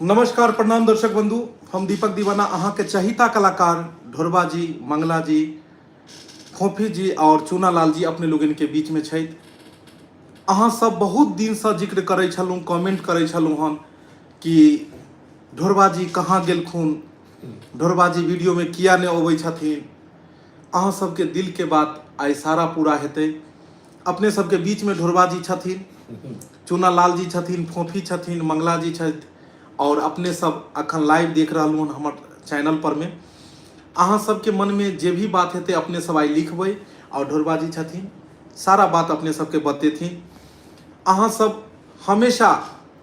नमस्कार प्रणाम दर्शक बंधु, हम दीपक दीवाना अहाँ के चहिता कलाकार ढोरबा जी, मंगला जी, फोफी जी और चूनालाल जी अपने लोगन के बीच में छथि। अहाँ सब बहुत दिन से जिक्र करै छलहुँ, कमेंट करै छलहुँ हन कि ढोरबा जी कहाँ गेलखुन, ढोरबा जी वीडियो में किया नहि अबै छथिन। अहाँ सबके दिल के बात आइ सारा पूरा हेतै। अपने सबके बीच में ढोरबा जी छथिन, चूनालाल जी छथिन, फोफी छथिन, मंगला जी छथि और अपने सब अखन लाइव देख रहलहुँ हन हमर चैनल पर में। अहाँ सबके मन में जे भी बात हेतै अपने सब आइ लिखबै और ढोरबा जी छथिन, सारा बात अपने सबके बतेथिन। अहाँ सब हमेशा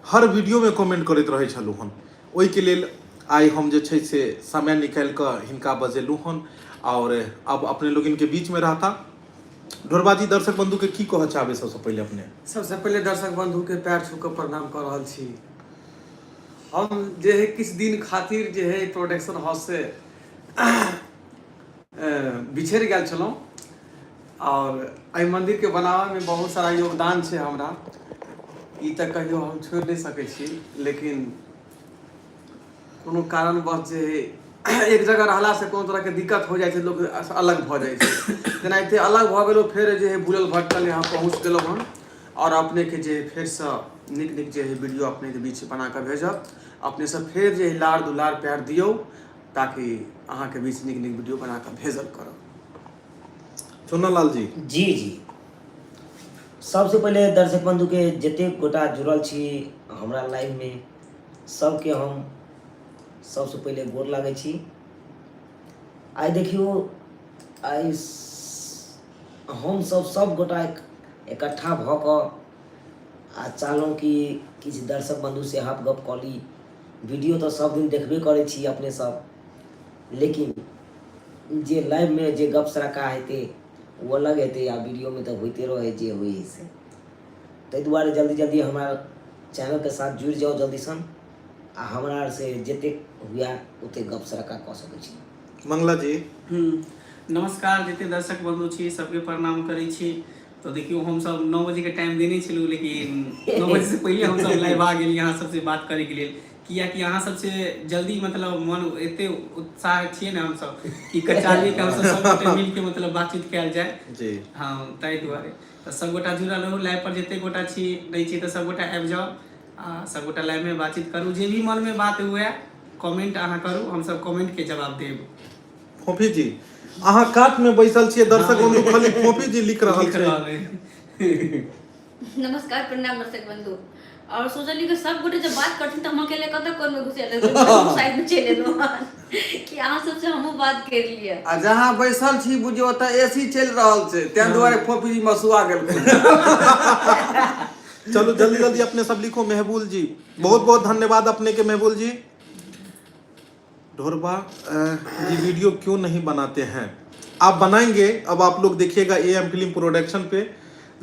हर वीडियो में कमेंट करैत रहै छलहुँ हन, ओहिके लेल आइ हम जे छै से समय निकालि कऽ हिनका बजेलहुँ हन और अब अपने लोगन के बीच में रहता। ढोरबा जी, दर्शक बंधु के की कहऽ चाहबै सबसँ पहिले अपने? सबसे पहिले दर्शक बंधु के पैर छू के प्रणाम कऽ रहल छी। हम जे है किछु दिन खातिर जे है प्रोडक्शन हाउस से बिछड़ि गेल छलहुँ और एहि मंदिर के बनाबऽ में बहुत सारा योगदान छै हमरा, ई तऽ कहियो हम छोड़ि नहि सकै छी, लेकिन कोनो कारणवश जे है एक जगह रहला से कोनो तरहके दिक्कत हो जाइ छै, लोक अलग भऽ जाइ छै। तेनाहिते अलग भऽ गेलहुँ, फेर जे है भूलल भटकल यहाँ पहुँच गेलहुँ हन और अपनेके जे है फेरसँ नीक नीक जे है वीडियो अपनेके बीच बना कऽ भेजब। अपने सब फेर जे है लाड़ दुलार प्यार दियौ ताकि अहाँके बीच नीक नीक वीडियो बना कऽ भेजल करब। चुनालाल जी। जी जी, सबसे पहिले दर्शक बंधु के जतेक गोटा जुड़ल छी हमरा लाइव में सबके हम सबसे पहिले गोर लागै छी। आइ देखियौ, आइ हम सब सब गोटा इकट्ठा भऽ कऽ आ चाहलहुँ कि किछु दर्शक बंधु से हप गप कऽ ली। वीडियो तऽ सब दिन देखबे करै छी अपने सब, लेकिन जे लाइवमे जे गप सड़का हेतै ओ अलग हेतै आ वीडियोमे तऽ होइते रहै जे होइ हइ से। ताहि दुआरे जल्दी जल्दी हमरा चैनलके साथ जुड़ि जाउ जल्दीसँ आ हमरा आरसँ जतेक हुए ओतेक गप सड़का कऽ सकै छी। मंगला जी। नमस्कार, जते दर्शक बंधु छी सबके प्रणाम करै छी। तो देखियो हम सब 9 बजे के टाइम देने छलहुँ, लेकिन 9 बजे से पहिले हम सब लाइव आ गेलियै अहाँ सबसे बात करे के लेल, कियाकि अहाँ सबसे जल्दी मतलब मन एते उत्साह छियै ने हम सब कि कचाली के हम सब सब गोटे मिल के मतलब बातचीत कयल जाय जी। हाँ, ताहि दुआरे तऽ सब गोटा जुड़ल रहू लाइव पर, जते गोटा छी नहि छी तऽ सब गोटा आबि जाउ आ सब गोटा लाइव में बातचीत करू। जे भी मन में बात हुए कमेंट अहाँ करू, हम सब कमेंट के जवाब देब। फोफी जी अहाँ कात में बैसल छियै, दर्शक बंधु खाली फोफी जी लिख रहल लिख छै। रहल है। नमस्कार प्रणाम दर्शक बंधु। और सोचलियै कि सब गोटे जब बात करथिन तऽ हम अकेले कतऽ कोन में घुसि गेलहुँ, साइड में चलि एलहुँ हन कि अहाँ सबसे हमहूँ बात करि लिअ। आ जहाँ बैसल छी बुझियौ ओतऽ एसी चलि रहल छै, ताहि दुआरे फोफी जी मसुआ गेलखिन। चलू जल्दी जल्दी अपने सब लिखो। महबूल जी बहुत बहुत धन्यवाद अपने के। महबूल जी, ढोरबा जी वीडियो क्यों नहीं बनाते हैं? आप बनाएंगे, अब आप लोग देखिएगा ए एम फिल्म प्रोडक्शन पे,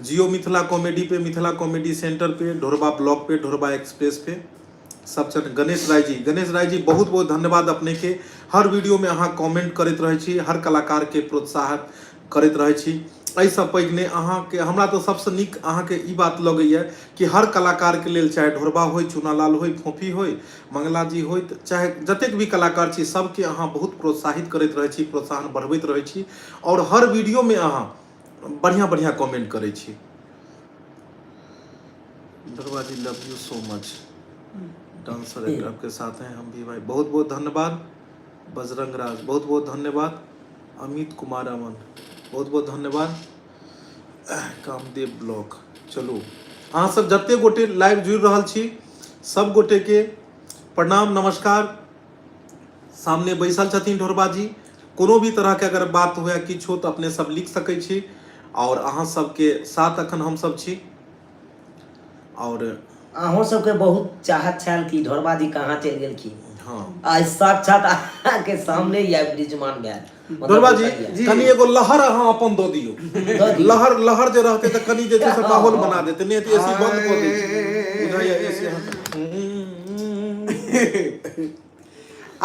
जियो मिथिला कॉमेडी पे, मिथिला कॉमेडी सेंटर पे, ढोरबा ब्लॉग पे, ढोरबा एक्सप्रेस पे सब चैनल। गणेश राय जी, गणेश राय जी बहुत बहुत धन्यवाद अपने के। हर वीडियो में अहाँ कमेंट करैत रहै छी, हर कलाकार के प्रोत्साहन करैत रहै छी। एहिसँ पैघ नहि अहाँके, हमरा तऽ सबसँ नीक अहाँके ई बात लगैए कि हर कलाकारके लेल, चाहे ढोरबा होइ, चूनालाल होइ, फोफी होइ, मंगला जी होइ, चाहे जतेक भी कलाकार छी, सबके अहाँ बहुत प्रोत्साहित करैत रहै छी, प्रोत्साहन बढ़बैत रहै छी और हर वीडियोमे अहाँ बढ़िआँ बढ़िआँ कमेंट करै छी। Dhorba ji love you so much, dancer actor आपके साथ हैं हम भी भाई, बहुत बहुत धन्यवाद। बजरंग राज बहुत बहुत धन्यवाद। अमित कुमार अमन बहुत बहुत धन्यवाद। कामदेव ब्लॉग। चलू अहाँ सब जते गोटे लाइव जुड़ि रहल छी सब गोटे के प्रणाम नमस्कार। सामने बैसल छथिन ढोरबा जी, कोनो भी तरह के अगर बात हुए किछु तऽ अपने सब लिख सकै छी और अहाँ सबके साथ अखन हम सब छी। और अहूँ सबके बहुत चाहत छल कि ढोरबा जी कहाँ चलि गेलखिन। हाँ। आइ साक्षात अहाँके सामने ही आबि विराजमान भेल। मतलब ढोरबा जी, बुझलियै। कनि एगो लहर अहाँ अपन दऽ दियौ। दऽ दियौ। लहर लहर जे रहतै तऽ कनि जे छै से माहौल बना देतै, नहि तऽ एसी बंद कऽ दै छै। बुझाइया एसी अहाँ।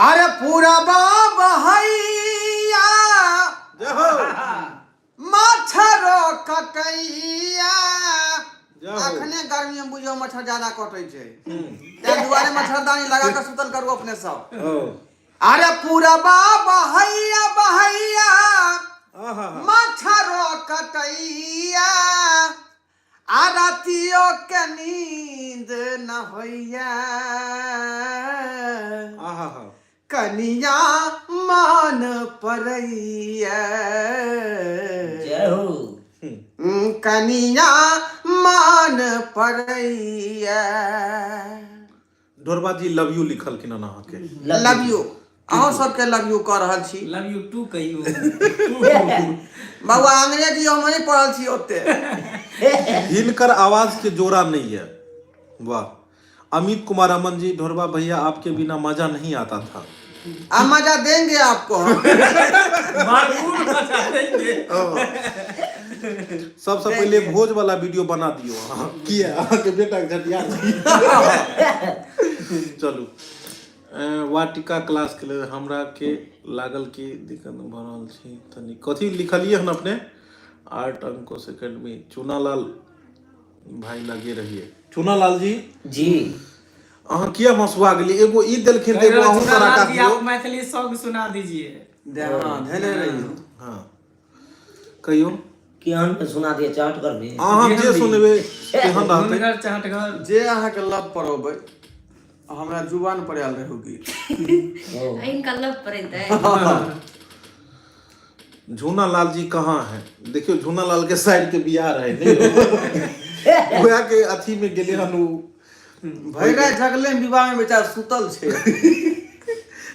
अरे पूरा बाबा हैया जय हो। माछरो कटैया। जाओ। अखने गर्मी में बुझियौ मच्छर ज्यादा कटै छै, ताहि दुआरे मच्छरदानी लगा कऽ सुतल करू अपने सब। ओ। अरे पूरबा बहैया बहैया, आहा। मच्छरो कटैया, आ रातियो के नींद न होइया। आहा। कनिया मान परैया। जय हो। कनिया मान परैया। ढोरबा जी, लव you लिखलखिन हन अहाँके। लव यू, अहूँ सबके लव यू कऽ रहल छी। लव यू टू कहियो। बउआ, अंग्रेजी हम नहि पढ़ल छी ओते। हिनकर आवाज के जोड़ा नहीं है, वाह। अमित कुमार अमन जी, ढोरबा भैया, आपके बिना मजा नहीं आता था। अब मजा देंगे आपको हम। भरपूर मजा देंगे। सबसे पहले भोज वाला वीडियो बना दियो अहाँ। किया अहाँके बेटा के झटिया छी। चलू, वाटिका क्लास के लेल हमरा के लागल कि दिक्कत भऽ रहल छी तनी। कथी लिखलियै हन अपने? आर्ट अंकुश एकेडमी। चूनालाल भाई, लगे रहिए। चूनालाल जी। जी। अहाँ किया मसुआ गेलियै? एगो ई देलखिन तऽ एगो अहूँ चुनालाल सराका जी, दियौ। आप मैथिली सॉन्ग सुना दीजिए। हाँ, धेने रहियौ। हाँ, कहियौ। केहन पे सुना दिए चाट कर में? अहाँ जे सुनबै तेहन रहतै। धुनगर चहटगर। जे अहाँके लव पर अबै, हमरा जुबान पर आयल रहू गीत। ओ। इनका लव पड़ैत है। झूना लाल जी कहाँ है? देखियौ, झूना लाल के साइड के बियाह रहे नहीं, वएह के अथी में गेलै हन उ। भरि राति जगले, विवाह में बेचारा सुतल छै।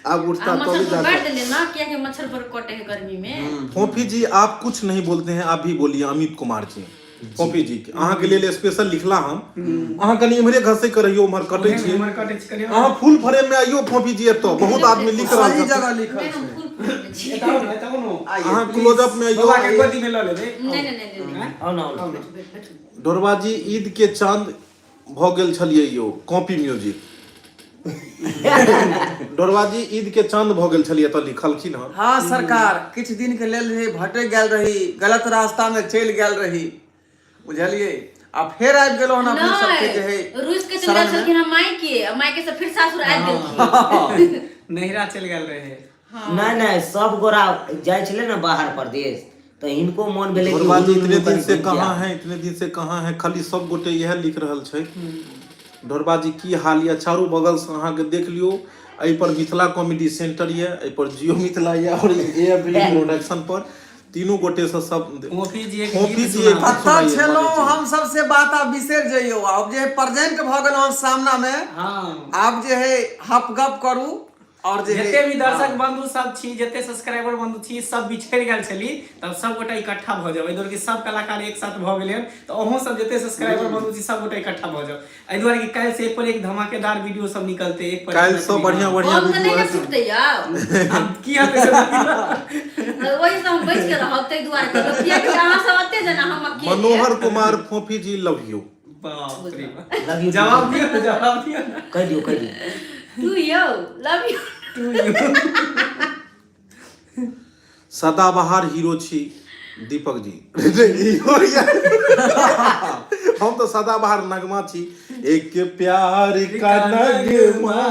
आब उठता आ मच्छर तभी पर जाकर। बांट देले ना, किया कि मच्छर पर कटे है गर्मी में। फोफी जी, आप कुछ नहीं बोलते हैं, आप भी बोलिए। अमित कुमार जी, फोफी जी अहाँ के लेल स्पेशल लिखला हम। अहाँ कनि इम्हरे घसै के रहियो, उम्हर कटै छियै। उम्हर कटै छी कनि। अहाँ फुल फ्रेम में आइयो फोफी जी, एतऽ बहुत आदमी लिख रहल सही छथिन। जगह लिखल नहीं, हम छै। फुल फुल में छी। एतऽ आउ ने, एतऽ आउ ने। आइए, अहाँ please। Close up में आइयो। बाबा के गोदी में लऽ लेबै। नहीं नहीं नहीं नहीं। आउ ना, आउ ना। बैठू बैठू बैठू। ढोरबा जी, ईद के चांद भऽ गेल छलियै यौ। Copy music. ढोरबा जी, ईद के चांद भऽ गेल छलियै, एतऽ लिखलखिन हन। हाँ सरकार, किछु दिन के लेल रही, भटक गेल रही, गलत रास्ता में चलि गेल रही, बुझलियै? आ फेर आबि गेलहुँ हन अपने सबके जे है नहीं, रुस के चल शरण गेल में। छलखिन हम मायके, आ मायके से फिर सासुर आबि गेलखिन। नैहरा चलि गेल रहे। नहि नहि, सब गोरा जाइ छलै ने बाहर परदेश, तऽ हिनको मन भेलै कि ढोरबा जी, हुनू इतने हुनू दिन से कनि घुमि कहाँ आउ। है, इतने दिन से कहाँ है? खाली सब गोटे इएह लिख रहल छै। ढोरबा जी, की हाल यऽ? चारू बगल से अहाँके देख लियौ, एहि पर मिथिला कॉमेडी सेंटर यऽ, एहि पर जियो मिथिला यऽ और ए फिल्म प्रोडक्शन पर तीनू गोटे से सब। फोफी जी, एक फोफी गीत जी, एक सुनाउ। गीत कतऽ सुनाइए, छलहुँ मानै छी। हम सबसे बात आब बिसरि जइयौ। आब जे प्रेजेंट भऽ गेलहुँ हम सामना मे, आब जे है हप गप करू और जे है जते भी दर्शक बंधु सब छी, जते सब्सक्राइबर बंधु छी, सब बिछड़ि गेल छली, तब सब गोटा इकट्ठा भऽ जाउ। एहि दुआरे कि सब कलाकार एक साथ भऽ गेलै हन, तऽ अहूँ सब जते सब्सक्राइबर बंधु छी, सब गोटा इकट्ठा भऽ जाउ। एहि दुआरे कि काल्हि से एक पर एक धमाकेदार वीडियो सब निकलते, एक पर एक काल्हि सब मैथिली। बढ़िया बढ़िया बम तऽ वीडियो नहि ने हेतै। फुटतै यौ? आब की हेतै से ओहि से हम बचि के रहब, ताहि दुआरे कहलहुँ, कियाकि अहाँ सब एते जना, हम अकेले। मनोहर कुमार फोफी जी, लव यू। बाप रे बाप। Love you. जवाब दियौ, जवाब दियौ। कहि दियौ, कहि दियौ। टू यौ, लव यू। To you. सदाबहार हीरो छी दीपक जी। हम तऽ सदाबहार नगमा छी। एक प्यार का नगमा,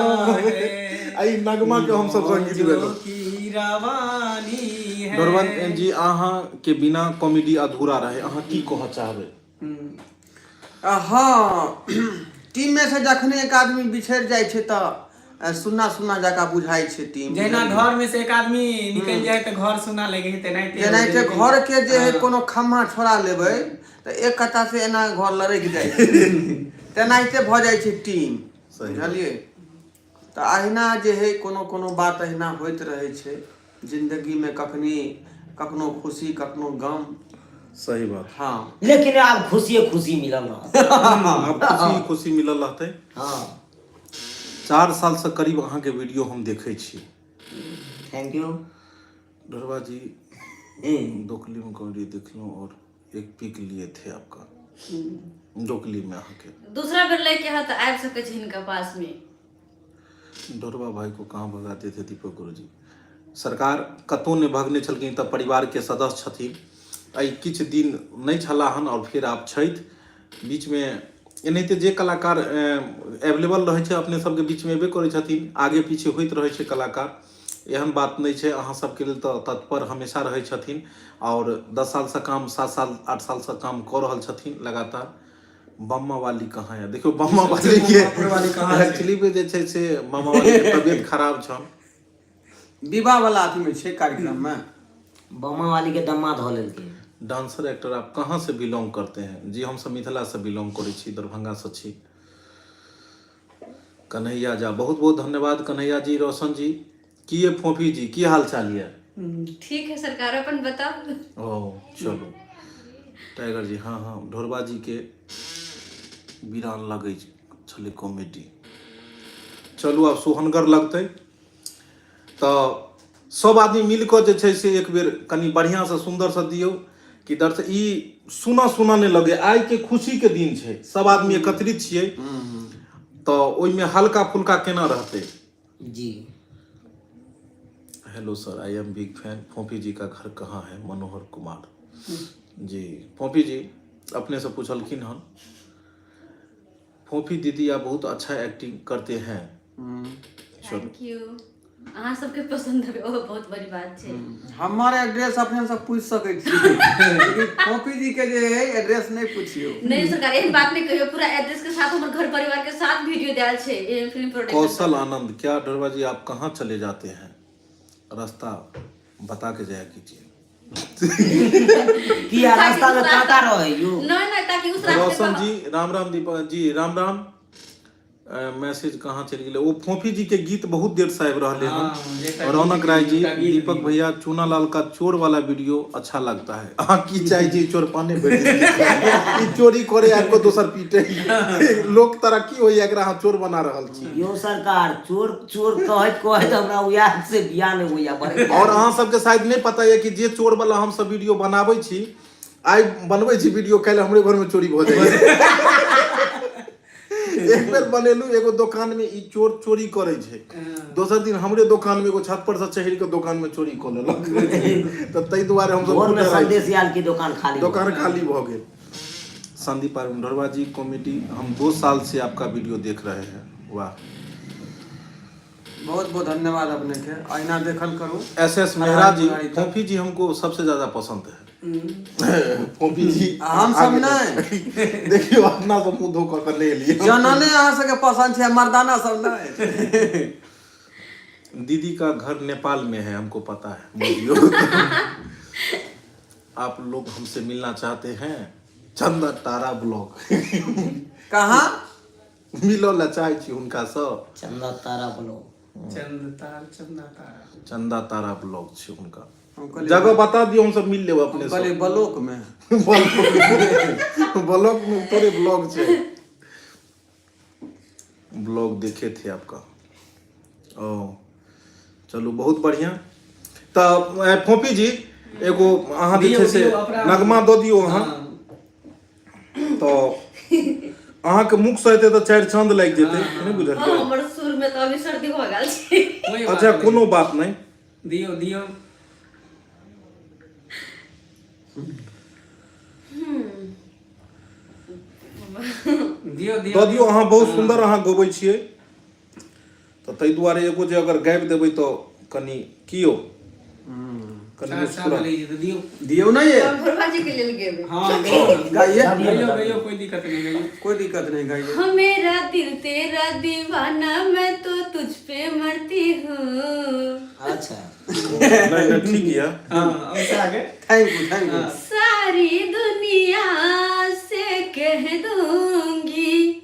एहि नगमा के हम सब संगीत देलहुँ। की रवानी है। ढोरबन जी, अहाँ के बिना कॉमेडी अधूरा रहे, अहाँ की कहऽ चाहबै? हँ, टीम में से जखने एक आदमी बिछड़ि जाइ छै तऽ सुन्ना सुन्ना जकाँ बुझाइ छै टीम। जहिना घर में से एक आदमी निकलि जाय तऽ घर सुना लगे है, तेनाहिते। जेनाहिते घर के जे है कोनो खम्हा छोड़ा लेबै तऽ एक कत्ता से एना घर लड़कि जाइ छै, तेनाहिते भऽ जाइ छै टीम। सही। बुझलियै? तऽ अहिना जे है कोनो कोनो बात अहिना होइत रहै छै जिन्दगी में, कखनी कखनो खुशी, कखनो गम। सही बात। हँ। लेकिन आब खुशिये खुशी मिलल रहत। आब खुशी खुशी मिलल रहतै। 4 साल से करीब अहाँके वीडियो हम देखै छी। Thank you. Dhorba जी, दोकली में कॉमेडी देखलहुँ और एक पिक लिए थे आपका दोकली में अहाँके। दूसरा बेर लैके है तऽ आबि सकै छै हिनका पास में। ढोरबा भाई को कहाँ भगाते थे दीपक गुरुजी? सरकार, कतहु नहि भगने छलखिन, तऽ परिवारके सदस्य छथिन। एहि किछु दिन नहि छलाह हन और फेर आब छथि। बीचमे एनाहिते जे कलाकार एवेलेबल रहै छै अपने सबके बीचमे एबे करै छथिन, आगे पीछे होइत रहै छै कलाकार, एहन बात नहि छै। अहाँ सबके लेल तऽ तत्पर हमेशा रहै छथिन आओर 10 सालसँ काम, 7 साल 8 सालसँ काम कऽ रहल छथिन लगातार। बम्मा वाली कहाँ है? देखियौ बम्मा वाली के वाली कहाँ छै? एक्चुअली में जे छै से बम्मा वाली के तबियत खराब छन। विवाह वाला अथी में छै कार्यक्रम में। बमा वाली के दम्मा धऽ लेलकै। डांसर एक्टर आप कहाँ से बिलोंग करते हैं? जी हम सब मिथिला से बिलोंग करै छी, दरभंगा से छी। कन्हैया झा बहुत बहुत धन्यवाद कन्हैया जी। रोशन जी की ये फोफी जी की हाल चाल ये? ठीक है सरकार, अपन बताओ। ओ चलू टाइगर जी, हाँ हाँ ढोरबा जी के वीरान लगै छलै कॉमेडी। चलू आब सोहनगर लगतै तऽ सब आदमी मिल कऽ जे छै से एक बेर कनि बढ़िआँसँ सुन्दरसँ दियौ कि दर्शक ई सुना सुना नहि लगे। आइ के खुशी के दिन छै, सब आदमी एकत्रित छियै तऽ ओहिमे हल्का फुल्का केना रहतै। जी hello sir, I am big fan. Phophi ji का घर कहाँ है? मनोहर कुमार जी। फोफी जी अपने से पूछलखिन हन। फोफी दीदी आप बहुत अच्छा एक्टिंग करते हैं। Thank you, अहाँ सबके पसंद है ओ बहुत बड़ी बात छै। हमर एड्रेस अपने सब पूछि सकै छी, लेकिन फोफी जी के जे है एड्रेस नहि पुछियौ। नहीं सरकार, एहन बात नहीं कहियो, पूरा एड्रेस के साथ हमर घर परिवार के साथ वीडियो देल छै एहन फिल्म प्रोडक्शन। कौशल आनंद क्या ढोरबा जी आप कहाँ चले जाते हैं? रास्ता बता के जाया कीजिए। किया रास्ता में कांटा रहे यो? नहीं नहीं, ताकि उस रास्ते रोशन पर जी राम राम। दीपक जी राम राम। मैसेज कहाँ चलि गेलै? ओ फोफी जी के गीत बहुत देर से आबि रहले हाँ, हन। जेकर रौनक राय जी, हुनका गीत दीपक भी। भैया चूना लाल का चोर वाला वीडियो अच्छा लगता है। अहाँ की चाहे छी? चोर पाने भेट ई चोरी करे आबि कऽ दोसर पीटे, लोक तरक्की होइया, एकरा अहाँ चोर बना रहल छी। यो सरकार, चोर चोर कहैत कहैत हमरा उयाद से बियाह नहि होइया बड़े। और अहाँ सबके शायद नहि पता यऽ कि जे चोर वाला हम सब वीडियो बनाबै छी, आइ बनबै छी वीडियो, काल्हि हमरे घर में चोरी भऽ जाइए। एक बेर बनेलू एगो दोकान में ई चोर चोरी करै छै, दोसर दिन हमरे दोकान में एगो छत पर से चढ़ि के दोकान में चोरी कऽ लेलक, तऽ ताहि दुआरे हमसब भोर में बहुत डराइ छी। संदेश आयल कि दोकान खाली भऽ दोकान खाली भऽ गेल। संदीप अरुण ढोरबा जी कॉमेडी, हम 2 साल से आपका वीडियो देख रहे हैं। वाह, बहुत बहुत धन्यवाद अपने के, अहिना देखल करू। एस एस मेहरा जी, हर हर। फोफी जी हमको सबसे ज्यादा पसंद है। फोफी जी आ हम सब आगे नहि। देखियौ अपना सब मुंह धो कऽ नहि एलियै। जनने अहाँ सबके पसंद छै, मर्दाना सब नहि। दीदी का घर नेपाल में है, हमको पता है। बोलियो आप लोग हमसे मिलना चाहते हैं? चंदा तारा ब्लॉग। कहाँ मिलो ला चाहे छी हुनका सँ? चंदा तारा ब्लॉग। चंद तार चंदा तारा। चंदा तारा ब्लॉग छै हुनका। हम कहलियै जगह बता दियौ, हम सब मिल लेब अपने हम सब। कहलियै ब्लॉक में। ब्लॉग में थोड़े ब्लॉग छै। ब्लॉग देखे थे आपका। ओ चलू बहुत बढ़िया। तऽ फोपी जी एगो अहाँ जे दियौ, छै से दियौ, अपना- नगमा दऽ दियौ अहाँ। हाँ। तऽ अहाँके मुख से हेतै तऽ चारि चाँद लागि जेतै, नहि बुझलियै? हाँ, हमर सुर में तो अभी सर्दी हो गेल छै। कोई बात अच्छा नहीं। कोनो बात नहि। दियौ दियौ। दियौ दियौ। दऽ दियौ अहाँ, बहुत सुन्दर अहाँ गबै छियै, तऽ ताहि दुआरे एगो जे अगर गाबि देबै तऽ कनि की यौ कनि चार चाँद मुस्कुरा लागि जेतै। दियौ दियौ ने ये। हम भोरबा जी के लेल गेबै। हाँ दियौ। गाइए। गइयो गइयो, कोई दिक्कत नहीं, गइयो। कोई दिक्कत नहीं, गाइए। हाँ, मेरा दिल तेरा दीवाना, मैं तो तुझ पे मरती हूँ। अच्छा। नहि नहि, ठीक यऽ। हाँ, अब आगे। Thank you, thank you. सारी दुनिया से कह दूंगी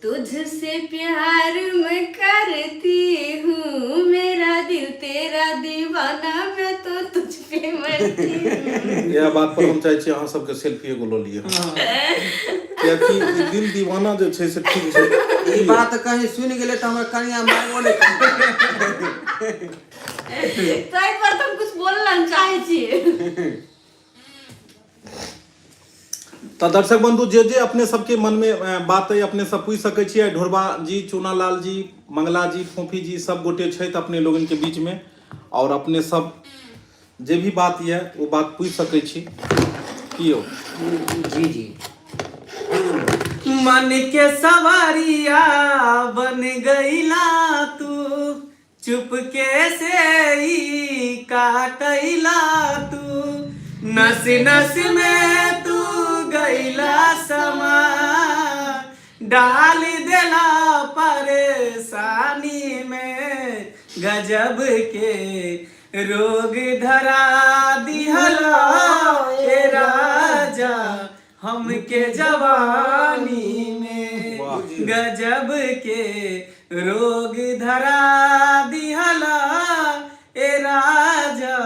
तुझसे प्यार मैं करती हूँ, मेरा दिल तेरा दीवाना, मैं तो तुझ पे मरती हूँ। इएह बात पर हम चाहै छी अहाँ सबके सेल्फी एगो लऽ लिअ, कियाकि ई दिल दीवाना जे छै से ठीक छै। ई बात कहीं सुनि गेलै तऽ हमर कनिया मारबो नहि करतै। ताहि पर तऽ हम कुछ बोलना चाहै छियै। तऽ दर्शक बंधु, जे जे अपने सबके मनमे बात अइ अपने सब पूछि सकै छियै। ढोरबा जी, चूनालाल जी, मंगला जी, फोफी जी सब गोटे छथि अपने लोगनके बीचमे, आओर अपने सब जे भी बात यऽ ओ बात पूछि सकै छी। की यौ? जी जी। मन के सवारिया बन गईला तू, चुपके से ई काटैला तू, नस नस में तू गईला समा, डाल देला परेशानी में, गजब के रोग धरा दिहला ए राजा हमके जवानी में, गजब के रोग धरा दिहला ए राजा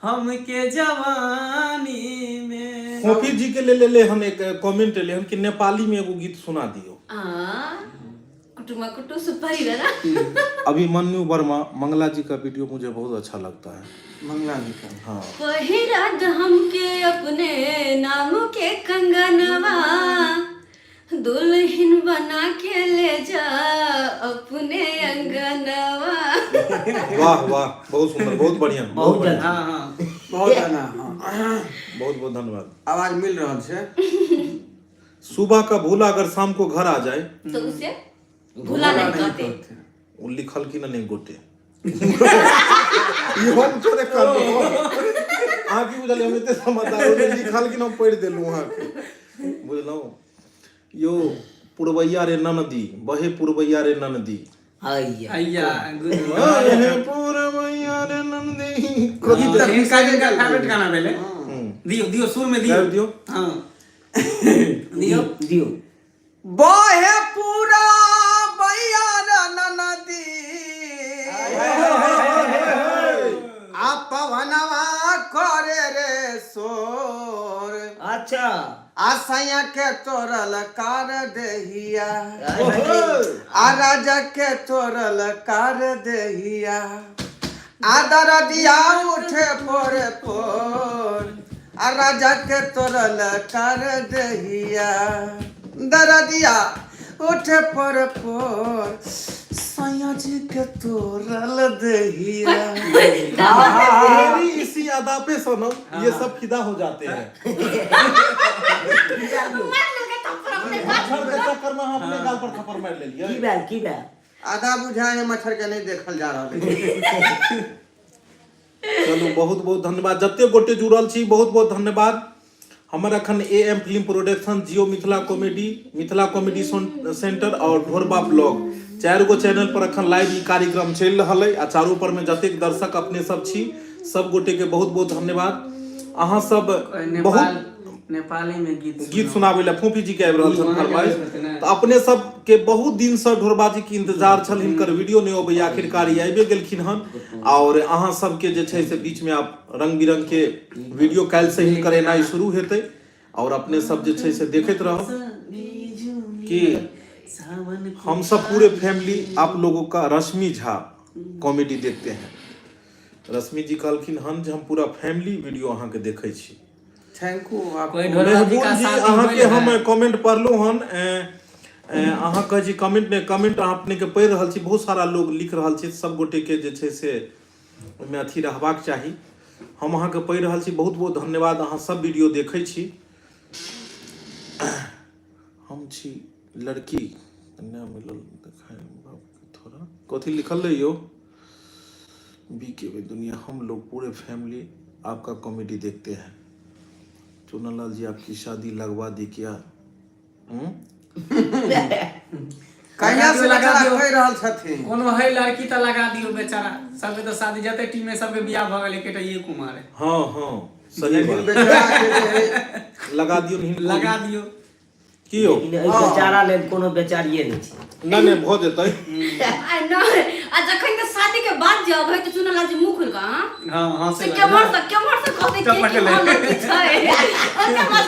हमके जवानी में। फोफी जी के ले ले ले हम एक कमेंट ले हम कि नेपाली में एगो गीत सुना दियो। आ कुटुमा कुटु सुपारी ना। अभिमन्यु वर्मा, मंगला जी का वीडियो मुझे बहुत अच्छा लगता है। मंगला जी का। हाँ। पहिरा द हमके अपने नाम के कंगनवा, दुल्हन बना के ले जा अपने अंगनवा। वाह वाह, बहुत सुंदर, बहुत बढ़िया, बहुत बहुत बढ़िया। हाँ हाँ, बहुत गाना, हाँ। बहुत बहुत धन्यवाद। आवाज मिल रहल छै। सुबह का भूला अगर शाम को घर आ जाए तो उसे भूला नहीं कहते। वो लिखल कि ना नहीं गोटे ई हम थोड़े करलहुँ। अहाँ की बुझलियै, हम एते समझदार हो गेल, लिखल कि ना हम पढ़ि देलहुँ अहाँके, बुझलहुँ यौ। पुरबैया रे ननदी, बहे पुरबैया रे ननदी। आइया। अय्या। बहे पुरबैया रे ननदी, कथी हाँ, हिनका हिनका फेवरेट गाना भेलै। दियौ दियौ, सुर में दियौ। गाबि दियौ। हाँ, दियौ। दियौ। बहे पूरा बैया रे नदी, आ पवनवा करे रे शोर। अच्छा। आ सैया के तोरल कार देहिया, आ राजा के तोरल कार देहिया, आ दरदिया उठे पोरे पोर, आ राजा के तोरल कार देहिया, दरदिया उठे पोरे पोर, सैया जी के तोरल देहिया। तेरी इसी अदा पे सनम ये सब फिदा हो जाते हैं। मार लेलकै थप्पड़ अपने गाल। मच्छर के चक्कर में हम अपने गाल पर थप्पड़ मार लेलियै। की भेल, की भेल? आधा बुझाए है मच्छर के नहीं देखल जा रहल है। चलू, बहुत बहुत धन्यवाद जते गोटे जुड़ल छी, बहुत बहुत धन्यवाद। हमर अखन A M film production, Jio Mithila comedy, Mithila comedy centre और ढोरबा ब्लॉग, चारि गो चैनल पर अखन लाइव ई कार्यक्रम चलि रहल अइ। आ चारू पर में जतेक दर्शक अपने सब छी, सब गोटे के बहुत बहुत धन्यवाद। अहाँ सब नेपाल बहुत नेपाली में गीत। गीत सुनाबै लए फूफी जी के आबि रहल छनि अहाँके फरमाइश। आबि रहल तऽ अपने सबके बहुत दिन से ढोरबा जी के इंतजार छल, हिनकर वीडियो नहि अबैया, आखिरकार ई आबिए गेलखिन हन। और अहाँ सबके जे छै से बीच में आब रंग बिरंग के वीडियो काल्हि से हिनकर एनाइ शुरू हेतै और अपने सब जे छै से देखैत रहब कि सावन हम सब पूरे फैमिली आप लोगों का रश्मि झा कॉमेडी देखते हैं। रश्मि जी कहलखिन हन जे हम पूरा फैमिली वीडियो अहाँके देखै छी। Thank you आप। कोई ढोरबा जी मेहबूब का जी, शादी अहाँके भेल हम है? कमेंट पढ़लहुँ हन। ए, ए, अहाँ कहै छी कमेंट ने कमेंट अहाँ अपने के पढ़ि रहल छी, बहुत सारा लोग लिख रहल छै, सब गोटे के जे छै से ओहिमे अथी रहबाक चाही। हम अहाँके पढ़ि रहल छी, बहुत बहुत धन्यवाद, अहाँ सब वीडियो देखै छी। हम छी लड़की, कन्या मिलल देखाय बाप के थोड़ा कथी लिखल रही यौ। बी के दुनिया, हम लोग पूरे फैमिली आपका कॉमेडी देखते हैं। चुनालाल जी, आपकी शादी लगवा दी क्या? हम्म? कहिया से लगा बेचारा दियौ। कहि रहल छथिन। कोनो है लड़की तऽ लगा दियौ। बेचारा सबके तऽ शादी, जते टीम में सबके बियाह भऽ गेल, एकेटा ये कुमार है। हाँ, सही लेकिन बात। बेचारा के जे है, लगा दियौ हिनको। लगा दियौ। की यौ? लेकिन एहि बेचारा लेल कोनो बेचारिये नहि छै। नहि नहि, भऽ जेतै। आ नहि, आ जखन के शादी के बाद जे अबै तऽ चुनलाल जी मुँह खोल कऽ हाँ हाँ से केम्हर से कहतै के कि हाँ लड़की छै, ओकर बाद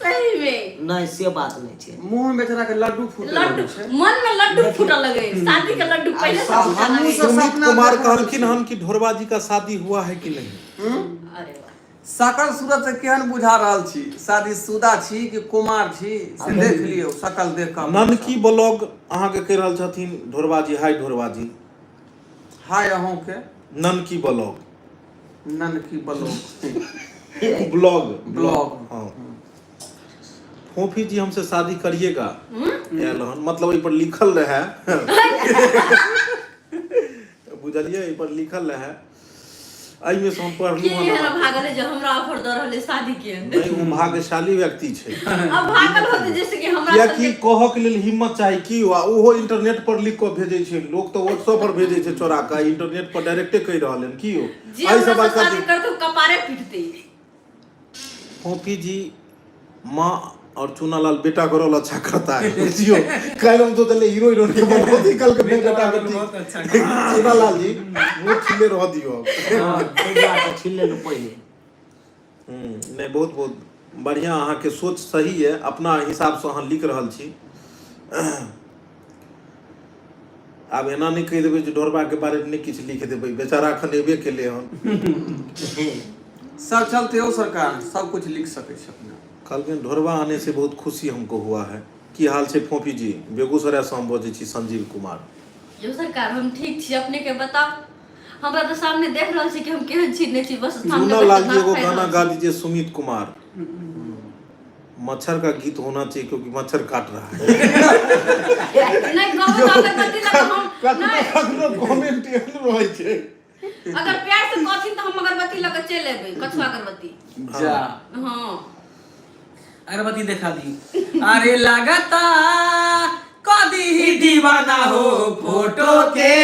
सही में। नहि, से बात नहि छै। मुंह में बेचारा के लड्डू फूटे लड्डू लगै छै। मन में लड्डू फूटऽ लगे, शादी के लड्डू पहले से फूटऽ हमहूँ लगे। सब सुमित सपना कुमार देख रहल कहलखिन हन कि ढोरबा जी का शादी हुआ है कि नहीं? अरे वाह। सकल सूरत से केहन बुझा रहल छी, शादीशुदा छी कि कुमार छी, से देख लियौ सकल देख कऽ। ननकी ब्लॉग अहाँके कहि रहल छथिन ढोरबा जी, हाय ढोरबा जी। हाय अहूँके। ननकी ब्लॉग। ननकी ब्लॉग। ब्लॉग। ब्लॉग। हाँ। फोफी जी हमसे शादी करिएगा आयल हन, मतलब एहि पर लिखल रहे, बुझलियै, एहि पर लिखल रहे, एहिमे से हम के पढ़लहुँ हन। एहन भागल है जो हमरा ऑफर दऽ रहल है शादी के? नहि, ओ भाग्यशाली व्यक्ति छै। अब भागल होते जैसे कि हमरा कियाकि सबके कहऽ के लेल हिम्मत चाही की, आ ओहो इंटरनेट पर लिख कऽ भेजै छै। लोक तऽ व्हाट्सएप पर भेजै छै चोरा कऽ, इंटरनेट पर डायरेक्टे कहि रहल हन की यौ। जे एहि हमरा सब से शादी बात करते ओ कपारे पीटते। फोफी जी माँ और चूनालाल बेटा का रोल अच्छा करता है। बुझियो, कल हम सोचले हीरो हीरोइन के बनबो, कल के बेटा बेटा वाला बेटी। बहुत अच्छा। चूनालाल जी मुँह छिले रह दियो। हँ, ताहि दुआरे छीन लेलहुँ पहिले। नहि, बहुत बहुत बढ़िआँ, अहाँके सोच सही यऽ, अपना हिसाबसँ अहाँ लिख रहल छी। आब एना नहि कहि देबै जे ढोरबाके बारेमे नहि किछु लिख देबै, बेचारा एखन एबे केलै हन। सब चलते हो सरकार, सब कुछ लिख सकै छै अपना। कहलखिन ढोरबा आने से बहुत खुशी हमको हुआ है। की हाल छै फोफी जी? बेगूसरायसँ हम बजै छी, संजीव कुमार। यौ सरकार, हम ठीक छी, अपने के बताउ। हमरा तऽ सामने देख रहल छी कि हम केहन छी नहि छी, बस सामने चूना बैठ लाल कऽ जी नाक एगो फाड़ि गाना रहल गा छी। दीजिए। सुमित कुमार, मच्छर का गीत होना चाहिए क्योंकि मच्छर काट रहा है। नहि कहू तऽ अगरबत्ती लऽ कऽ हम कखनो नहि कखनो कमेंट एहन रहै छै। अगर प्यार से कहथिन तऽ हम अगरबत्ती लऽ कऽ चलि एबै, कछुआ अगरबत्ती। जा। हँ। अगरबत्ती देखा दी। अरे लगाता कदी ही दीवाना हो, फोटो के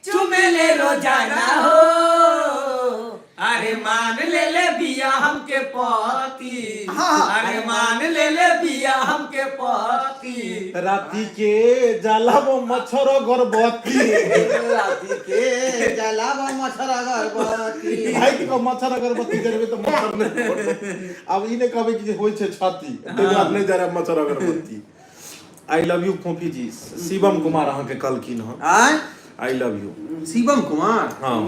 चुमेले रोजाना हो, अरे मान ले ले बिया हमके पति, अरे मान ले ले बिया हमके पति। राति के जलाबो मच्छर अगरबत्ती। राति के जलाब मच्छर अगरबत्ती। राति के मच्छर अगरबत्ती जरबै तऽ मच्छर नहि पड़त। आब ई नहि कहबै कि जे होइ छै छाती, ताहि दुआरे नहि जरायब मच्छर अगरबत्ती। I love you फोफी जी, शिवम कुमार अहाँके कहलखिन हँ। आय? I love you. Shivam Kumar. हँ।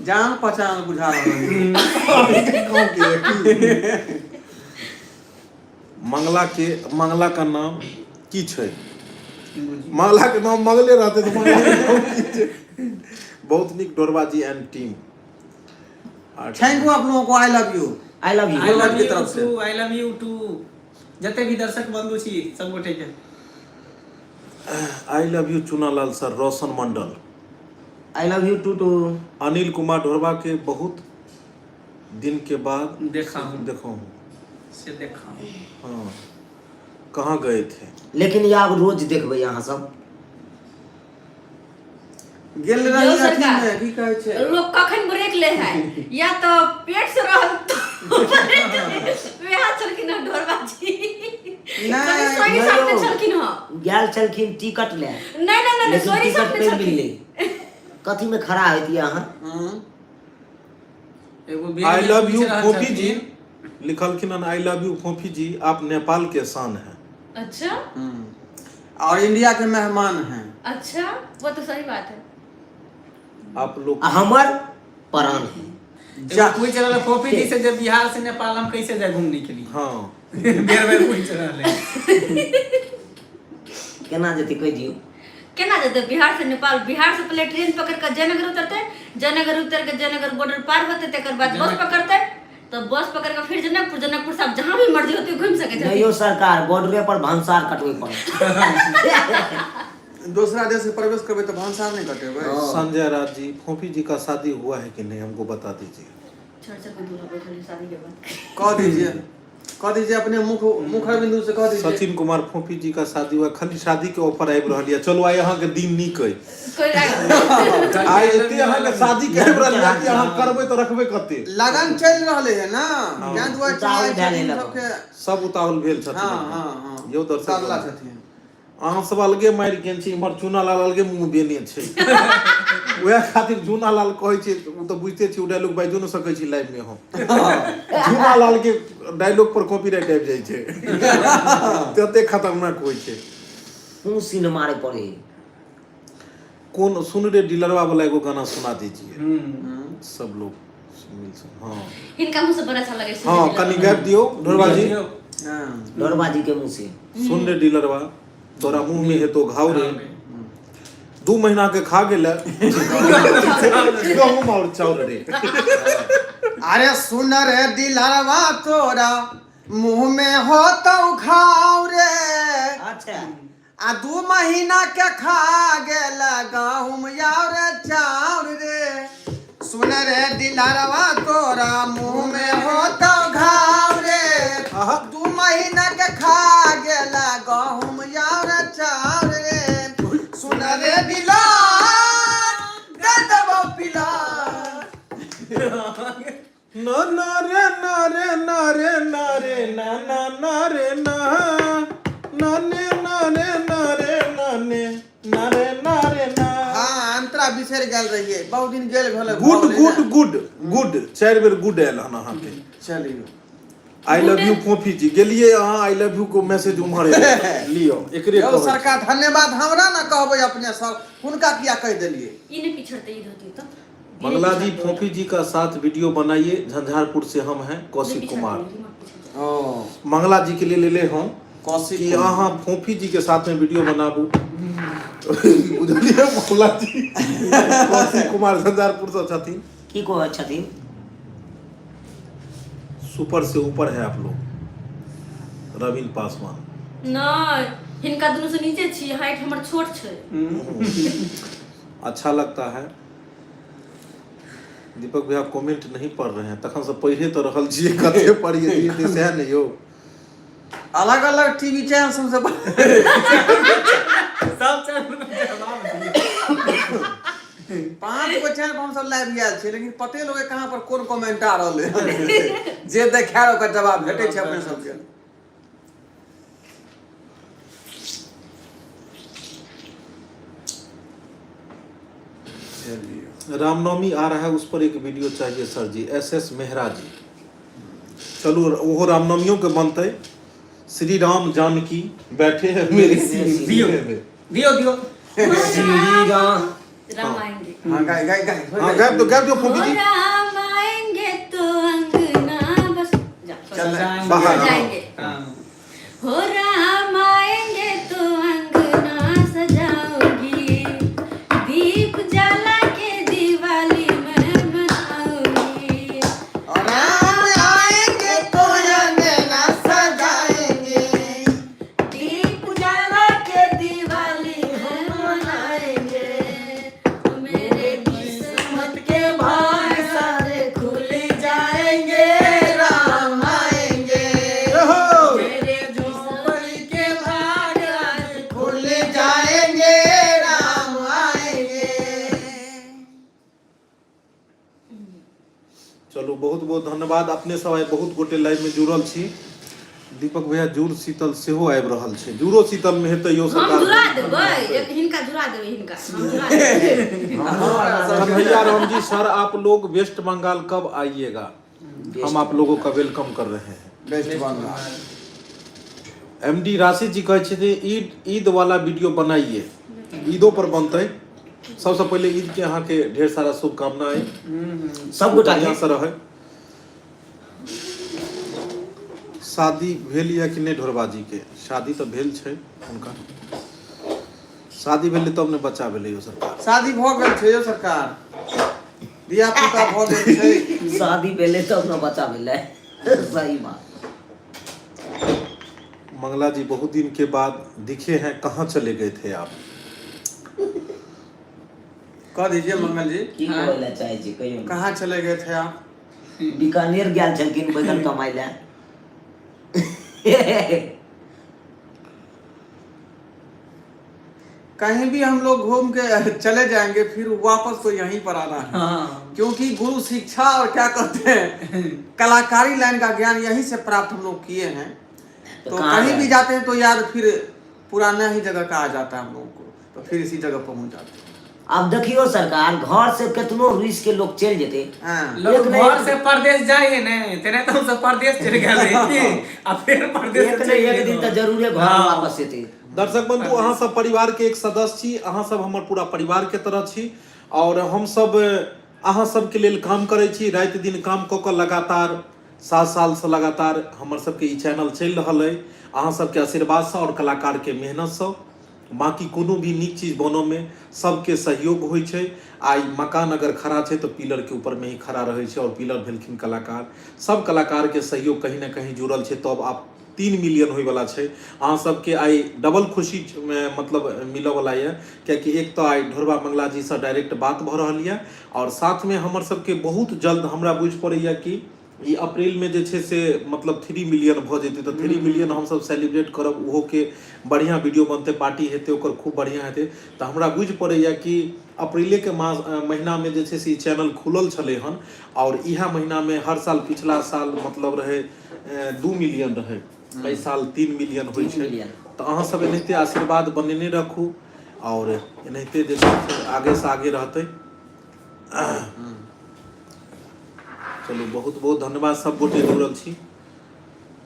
जान पहचान बुझा रहल है। गाँव के है की? मंगला के, मंगला का नाम की छै? मंगला के नाम मंगले रहते तऽ मंगला के नाम की छै? बहुत नीक ढोरबा जी एंड टीम। Thank you आप लोगों को, I love you. I love you. I love के you तरफ से। To, I love you too. जते भी दर्शक बंधु छी सब गोटे के। I love you Chunalal sir, Roshan Mandal. I love you too too. Anil Kumar, Dhorba के बहुत दिन के बाद देखा हूँ। देखा हूँ। से देखा हूँ। हाँ, कहाँ गए थे? लेकिन आब रोज देखबै अहाँ सब। गेल यौ रही अथी सरकार। मे की कहै छै। लोग कखन ब्रेक ले है, या तऽ पेट से रहल वएह छलखिन हँ ढोरबा जी। नहि, सोई नहि साथ यौ। छलखिन हँ। गेल छलखिन टिकट ले। नहि नहि नहि, लेकिन सोरी टिकट साथ नहि छलखिन। मिललै। कथी में खड़ा होती अहाँ? एगो बेर I Bear love you पूछि रहल फोफी छलखिन। जी लिखलखिन हन, I love you फोफी जी, आप नेपाल के शान है। अच्छा। और इंडिया के मेहमान हैं। अच्छा, वो तो सही बात है। आप लोग आ हमर प्राण है। एगो पूछि रहल है फोफी जी से जे बिहार से नेपाल हम कैसे जाए घूमने के लिए। बेर बेर पूछि रहल है। केना जेतै कहि दियौ। केना जेतै बिहार से नेपाल? बिहार से पहले ट्रेन पकड़ के जयनगर उतरते, जयनगर उतर के जयनगर बॉर्डर पार होते, तकर बाद बस पकड़ते, तो बस पकड़ के फिर जनकपुर, जनकपुर से आप जहाँ भी मर्जी होते घूम सके नहीं यौ सरकार, बॉर्डरे पर भंसार कटबै पड़त। दूसरा देश में प्रवेश करबै तऽ भंसार नहि कटेबै? संजय राज जी, फोफी जी का शादी हुआ है कि नहीं, हमको बता दीजिए। छोड़ छोड़ के दूल्हा बैठल है, शादी के बाद। कह दीजिए, कह दीजिए, अपने मुख मुखर बिंदु से कह दीजिए। सचिन कुमार, फोफी जी का शादी हुआ? खाली शादी के ऑफर आबि रहल यऽ। चलू, आइ अहाँके दिन नीक अइ। कोई आइ एते अहाँके शादी के आबि रहल यऽ कि अहाँ करबै तऽ रखबै कते। लगन चलि रहले है ना, तें दुआरे उतावल चाहै भए छथिन गेल। सबके। सब उतावल भेल छथिन। हँ हँ हँ यौ दर्शक उतावला बंधु। छथिन। अहाँ सब अलगे मारि गेल छी, इम्हर चूना लाल अलगे मुँह बेने छै। उएह खातिर चूना लाल कहै छै, ओ तऽ बुझिते छी, ओ डायलॉग बाजियो नहि सकै छी लाइव मे हम। चूना लाल के डायलॉग पर कॉपीराइट आबि जाइ छै, तते खतरनाक होइ छै। कोन सीन मारे पड़े? कोन सुन रे डीलरवा वाला एगो गाना सुना दीजिए। सब लोग मिल से हँ। हिनका मुँह से बड़ा अच्छा लगे छै। हँ, कनि गाबि दियौ ढोरबा जी। ढोरबा जी के मुँह से। सुन रे डीलरवा, तोरा मुँह में हेतो घाव रे, 2 महीना के खा गेल गहूम और चाउर रे। अरे सुन रे दिलरवा, तोरा मुँह में होतौ घाव रे। अच्छा। आ 2 महीना के खा गेल गहूम और चाउर रे। सुन रे दिलरवा तोरा मुँह में होतौ घाव रे। आहा। 2 महीना के खा गेल गहूम और चाउर रे। सुन रे दिलार दे देबौ पिलार। ना ना रे ना रे ना रे ना रे ना ना ना रे ना ना ने ना रे ना रे ना ने ना रे ना रे ना। हाँ, अंतरा बिसरि गेल रहियै, बहुत दिन गेल भेलै। गुड गुड गुड गुड, 4 बेर गुड आयल हन अहाँके। चलियौ। I love you फोफी जी, गेलियै अहाँ I love you को मैसेज उम्हर एलै। लियौ एकरे यौ कहै छै। सरकार धन्यवाद, हमरा ना कहबै अपने सब, हुनका किया कहि देलियै? ई नहि पिछड़तै ई धोती तऽ। मंगला जी फोफी जी का साथ वीडियो बनाइए, झंझारपुर से हम हैं कौशिक कुमार। ओ मंगला जी के लिए ले ले हम कौशिक कि कुमार। अहाँ फोफी जी के साथ में वीडियो बनाबू, बुझलियै मंगला जी? कौशिक कुमार झंझारपुर से छथिन। की कहै छथिन? सुपर से ऊपर है आप लोग, रविन पासवान। नहि, हिनका दुनू से नीचे छी, हाइट हमर छोट छै। अच्छा लगता है दीपक भैया, कमेंट नहीं पढ़ रहे हैं, तखन से पढ़े तो रहल छियै, कते पढ़िए दिए सएह ने यौ। अलग अलग टीवी चैनल सबसे सब चैनल में जवाब दियौ। 5 गो चैनल पर हमसब लाइव आयल छियै, लेकिन पते लोग कहाँ पर कोन कमेंट आ रहल है, जे देखाय ओकर जवाब भेटै छै अपने सबके। चलिए। रामनवमी आ रहा है, उस पर एक वीडियो चाहिए सर जी, एस एस मेहरा जी। चलू ओहो रामनवमियों के बनतै। श्री राम जानकी बैठे हैं मेरे दियो सीने में। दियो दियो। श्री राम राम आएंगे। हाँ, गाय गाय गाय। हाँ, गायब तो गायब दो फोफी हो जी। राम आएंगे तो अंगना बस जा। चल। बाहर। जाएंगे। हाँ। हो राम आएंगे तो अंगना सजाऊंगी, दीप जला के दिवाली मैं मनाऊंगी। राम आएंगे तो अंगना सजाएंगे, दीप जला के दिवाली हम मनाएंगे, मेरे किस्मत के भाग सारे खुल जाएंगे, राम आएंगे। हो। मेरे झोपड़ी के भाग आज खुल जाएंगे, राम आएंगे। चलू बहुत बहुत धन्यवाद, अपने सब आइ बहुत गोटे लाइव में जुड़ल छी। दीपक भैया जुड़ शीतल सेहो आबि रहल छै, जुड़ो शीतल में हेतै यौ हम सरकार। जुड़ा देबै, हिनका जुड़ा देबै, हिनका हम जुड़ा देबै। कन्हैया राम जी सर आप लोग वेस्ट बंगाल कब आइएगा? हम आप लोगों का welcome कर रहे हैं। वेस्ट बंगाल। एमडी राशि जी कहै छथिन ईद ईद वाला वीडियो बनाइए। ईदो पर बनतै। सबसे पहिले ईद के अहाँके ढेर सारा शुभकामना अइ। सब गोटा बढ़िआँ के। से रहै। शादी भेल या कि नहि ढोरबा जी के? शादी तऽ भेल छै हुनका, शादी भेलै तब ने बच्चा भेलै यौ सरकार। शादी भऽ गेल छै यौ सरकार, धिया पुता भऽ गेल छै। शादी भेलै तब ने बच्चा भेलै, सही बात। मंगला जी बहुत दिन के बाद दिखे हैं, कहाँ चले गए थे आप? कह दीजिए मंगल जी। की कहै लए चाहै छी कहियौ ने। कहाँ चले गए थे आप? बीकानेर गेल छलखिन बैगन कमाइ लए। कहीं भी हम लोग घूम के चले जाएंगे, फिर वापस तो यहीं पर आना है। हाँ। क्योंकि गुरु शिक्षा और क्या कहते हैं कलाकारी लाइन का ज्ञान यहीं से प्राप्त हम लोग किए हैं। तो तो कहाँ कहीं भी गए? जाते हैं तो याद फिर पुराना ही जगह का आ जाता है हम लोगों को, तो फिर इसी जगह पहुंच जाते हैं। आब देखियौ सरकार, घर से केतनो रुसि के लोग चलि जेतै, हाँ। लोग एक ने घर एक से परदेश जाए है ने, तेना तो हम सब परदेश चलि गेल रही आ फेर परदेश एक से ने चलि एक दिन गेलहुँ। तऽ जरूरे घर हाँ। वापस एतै। दर्शक बंधु, अहाँ सब परिवार के एक सदस्य छी, अहाँ सब हमर पूरा परिवार के तरह छी और हम सब अहाँ सबके लेल काम करै छी, राति दिन काम कऽ कऽ लगातार 7 साल से लगातार हमर सबके ई चैनल चलि रहल अइ, अहाँ सबके आशीर्वादसँ और कलाकार के मेहनतसँ। बाँकी कोनो भी नीक चीज बनऽमे सबके सहयोग होइ छै। आइ मकान अगर खड़ा छै तऽ पिलरके ऊपरमे ही खड़ा रहै छै, आओर पिलर भेलखिन कलाकार। सब कलाकारके सहयोग कहीं ने कहीं जुड़ल छै, तब आब 3 मिलियन होइवला छै। अहाँ सबके आइ डबल खुशी मतलब मिलऽवला यऽ, कियाकि एक तऽ आइ ढोरबा मंगला जीसँ डायरेक्ट बात भऽ रहल यऽ, आओर साथमे हमर सबके बहुत जल्द हमरा बुझि पड़ैए कि ई अप्रैल में जे छै से मतलब 3 मिलियन भऽ जेतै, तऽ 3 मिलियन हमसब सेलिब्रेट करब, ओहोके बढ़िआँ वीडियो बनतै, पार्टी हेतै, ओकर खूब बढ़िआँ हेतै। तऽ हमरा बुझि पड़ैए कि अप्रैलेके मास महीनामे जे छै से ई चैनल खुलल छलै हन, आओर इएह महीनामे हर साल पिछला साल मतलब रहै 2 मिलियन रहै, एहि साल 3 मिलियन होइ छै। तऽ अहाँ सब एनाहिते आशीर्वाद बनेने रखू, आओर एनाहिते जे छै से आगेसँ आगे रहतै। चलू, बहुत बहुत धन्यवाद, सब गोटे जुड़ल छी।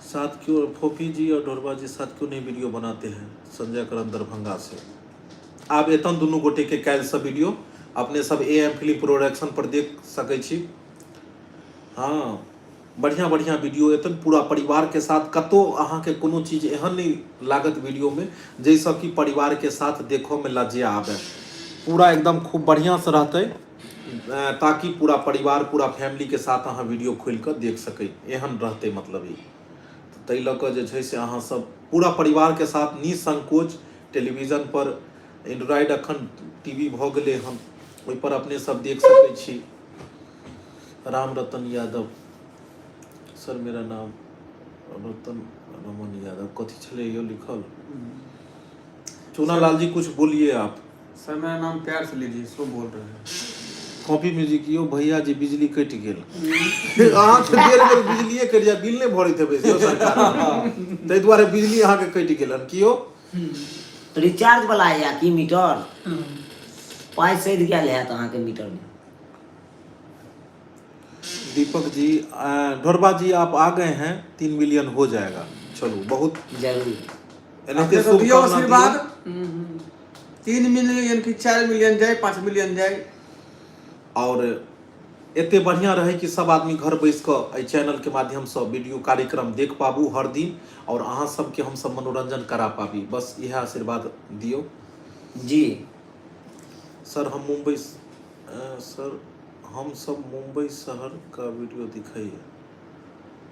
साथ क्यों फोफी जी और ढोरबा जी साथ क्यों नहीं वीडियो बनाते हैं? संजय करण दरभंगा से। आब एतन दुनू गोटे के काल्हि से वीडियो अपने सब ए एम फिल्म प्रोडक्शन पर देख सकै छी। हाँ, बढ़िया बढ़िया वीडियो एतन पूरा परिवार के साथ। कतौ अहाँके कोनो चीज एहन नहीं लागत वीडियो में जाहिसँ कि परिवार के साथ देखो में लज्जा आबे। पूरा एकदम खूब बढ़िया से रहतै, ताकि पूरा परिवार पूरा फैमिली के साथ अहाँ वीडियो खोलि कऽ देख सकै, एहन रहतै। मतलब ई ताहि लऽ कऽ जे छै से अहाँ सब पूरा परिवार के साथ निसंकोच टेलीविजन पर, एंड्रॉयड अखन टीवी भऽ गेलै हन, ओहि पर अपने सब देख सकै छी। राम रतन यादव सर, मेरा नाम रतन रमन यादव, कथी छलै यो लिखल? चूना लाल जी, कुछ बोलिए आप। सर, मेरा नाम प्यार से लीजिए, सो बोल रहे हैं। कॉपी म्यूजिक यो भैया जी, बिजली कटि गेल अहाँके, बेर बेर बिजलिए कटि जाय, बिल नहि भरैत हेबै सेहो सरकार, ताहि दुआरे बिजली अहाँके कटि गेल हन कियो। तऽ रिचार्ज वाला या की मीटर पाइ सधि गेल हैत अहाँके मीटर मे। दीपक जी, ढोरबा जी आप आ गए हैं, 3 मिलियन हो जाएगा। चलू, बहुत जरूर। एनाहिते अपने सब दियौ शुभकामना आशीर्वाद। दियौ। 3 मिलियन की 4 मिलियन जाए, 5 मिलियन जाए। आओर एते बढ़िया रहे कि सब आदमी घर बैस कऽ एहि चैनल के माध्यमसँ वीडियो कार्यक्रम देख पाबू हर दिन, आओर अहाँ सबके हमसब मनोरंजन करा पाबी, बस इएह आशीर्वाद दियौ। जी। सर, हम मुंबई सर, हम सब मुंबई शहर का वीडियो दिखाइए,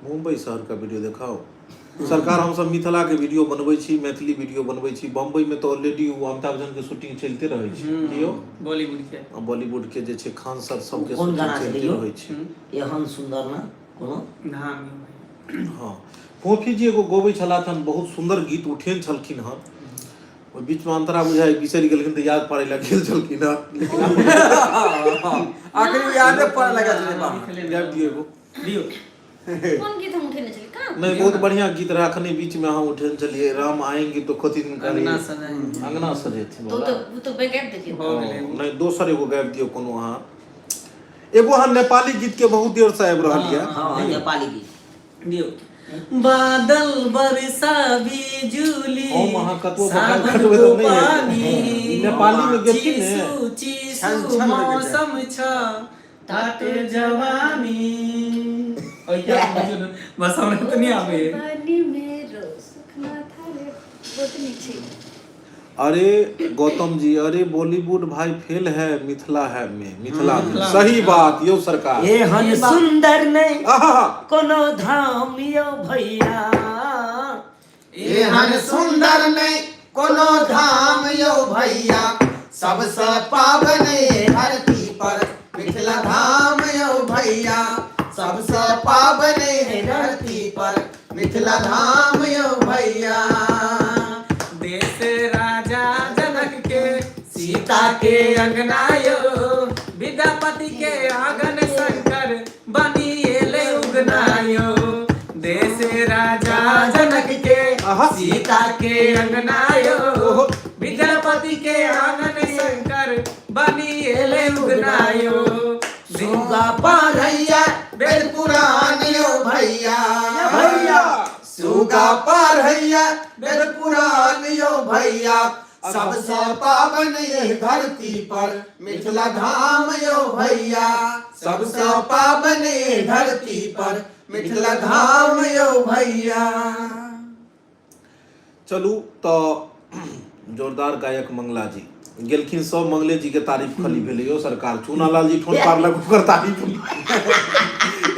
मुंबई शहर का वीडियो देखाओ। सरकार, हम सब मिथिला के वीडियो बनबै छी, मैथिली वीडियो बनबै छी। बम्बई में तऽ ऑलरेडी ओ अमिताभ बच्चन के शूटिंग चलते रहै छै कियो। बॉलीवुड के। बॉलीवुड के जे छै खान सर सबके कोन शूटिंग गाना चलते छलै यौ? रहै छै। एहन सुन्दर ना कोनो धाम यौ। हँ, फोफी जी एगो गबै छलाह हन, बहुत सुन्दर गीत उठेन छलखिन हन, ओहि बीचमे अंतरा बुझाइ बिसरि गेलखिन तऽ याद पाड़ै लए गेल छलखिन हन, लेकिन आखिर यादे पड़े लगा छलै बाहर। मिथिले मे। गाबि दियौ एगो। दियौ। कोन गीत हम उठेने छली कहाँ? नहीं, बहुत बढ़िया गीत रहे, अखने बीच में अहाँ उठेने छलियै, राम आएंगे तो कथी दिन का। अंगना सजाएंगे। अंगना सजेथिन तो वाला। तो ओ तो बैक गाबि देलियै। भऽ गेलै। नहीं, दोसर एगो गाबि दियौ कोनो अहाँ, एगो अहाँ नेपाली गीत के बहुत देर से आबि रहल यऽ। हँ, नेपाली गीत। दियौ। बादल बरसा बिजुली, हम अहाँ कतबो बखान सावन खटबै को तऽ नहि पानी, हेतै। नेपाली मे गेथिन ने। चिसु चिसु छन छन होइके चाही। मौसम छ तात जवानी। ओइ क्या बुझू ने, बस हमरा तऽ नहि आबै। जवानी मेरो सुख ना था रे, बहुत नीक छै। अरे गौतम जी, अरे बॉलीवुड भाई फेल है मिथिला है में, मिथिला में। मिथिला में, सही हाँ। बात यो सरकार। एहन सुन्दर नहि आहा कोनो धाम यौ भैया। एहन सुंदर नहीं कोनो धाम यौ भैया, सबसे पावन ए धरती पर मिथिला धाम यौ भैया, सबसे पावन ए धरती पर मिथिला धाम यौ भैया। देश राजा जनक के सीता के अंगना यो, विद्यापति के आंगन शंकर बनी एले उगना यो। देश राजा जनक के आहा। सीता के अंगना यो, ओहो। विद्यापति के आंगन शंकर बनी एले उगना यो। सुगा पारैया वेद पुराण यौ भैया, भैया। सुगा पारैया वेद पुराण यौ भैया, सबसे पावन यह धरती पर मिथिला धाम यौ भैया, सबसे पावन यह धरती पर मिथिला धाम यौ भैया। चलू तऽ जोरदार गायक मंगला जी गेलखिन, सब मंगले जी के तारीफ खाली भेलै यौ सरकार। चूनालाल जी ठोन पारलक, ओकर तारीफ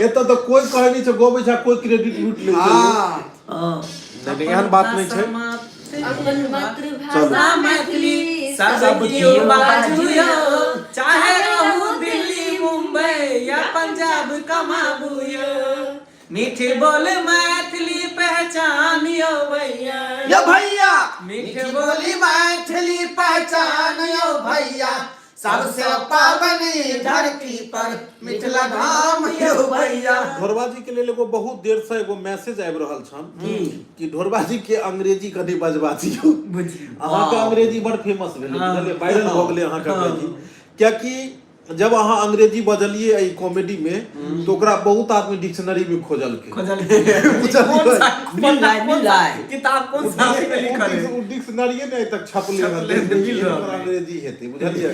एतऽ तऽ कोई कहै नहि छै, गबै छै, कोई क्रेडिट लूट लै छै। हाँ। हँ। नहि नहि, एहन बात नहि छै। अपन मातृभाषा मैथिली सब कियो बाजू यौ, चाहे रहू दिल्ली मुंबई या पंजाब कमाबू यौ, मीठी बोल मैथिली पहचान यौ भैया। यो भैया। मीठ मीठी बोली मैथिली पहचान यो भैया, सबसे पावन धरती पर मिथिला धाम यो भैया। ढोरबा जी के लेल एगो बहुत देर से एगो मैसेज आबि रहल छन कि ढोरबा जी के अंग्रेजी कनि बजबा दियौ। बुझियौ। अहाँके अंग्रेजी बड़ फेमस भेलै, बुझलियै, वायरल भऽ गेलै अहाँके अंग्रेजी, कियाकि जब अहाँ अंग्रेजी बजलियै एहि कॉमेडी में तऽ ओकरा बहुत आदमी डिक्शनरी में खोजलकै। खोजलकै। बुझलियै? कौन सा मिल जाए। किताब कौन सा में लिखल है? ओ डिक्शनरीए ने आइ तक छपलै हन। छपलै हन, मिल रहल है। अंग्रेजी हेतै, बुझलियै,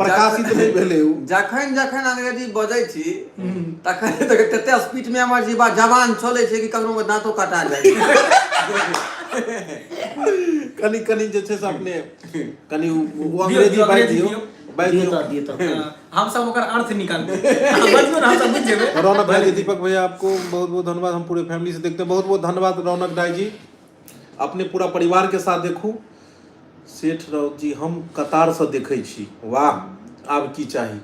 प्रकाशित नहि भेलै ओ। जखन जखन अंग्रेजी बजै छी तखन तक तते स्पीड में हमर जीवा जवान चलै छै कि ककरो दांतो कटा जाइ छै। कनि कनि जे छै से अपने कनि ओ दियौ, अंग्रेजी दियौ, बाजि अंग्रेजी दियौ। दियौ। बाजि दियौ दियौ। तऽ दियौ तऽ। हम सब ओकर अर्थ निकालबै, अहाँ बजियौ ने, हम सब बुझि जेबै। रौनक भाई जी, दीपक भैया आपको बहुत बहुत धन्यवाद, हम पूरे फैमिली से देखते हैं। बहुत बहुत धन्यवाद रौनक भाई जी, अपने पूरा परिवार के साथ देखू। सेठ राउत जी, हम कतार से देखै छी। वाह, आब की चाही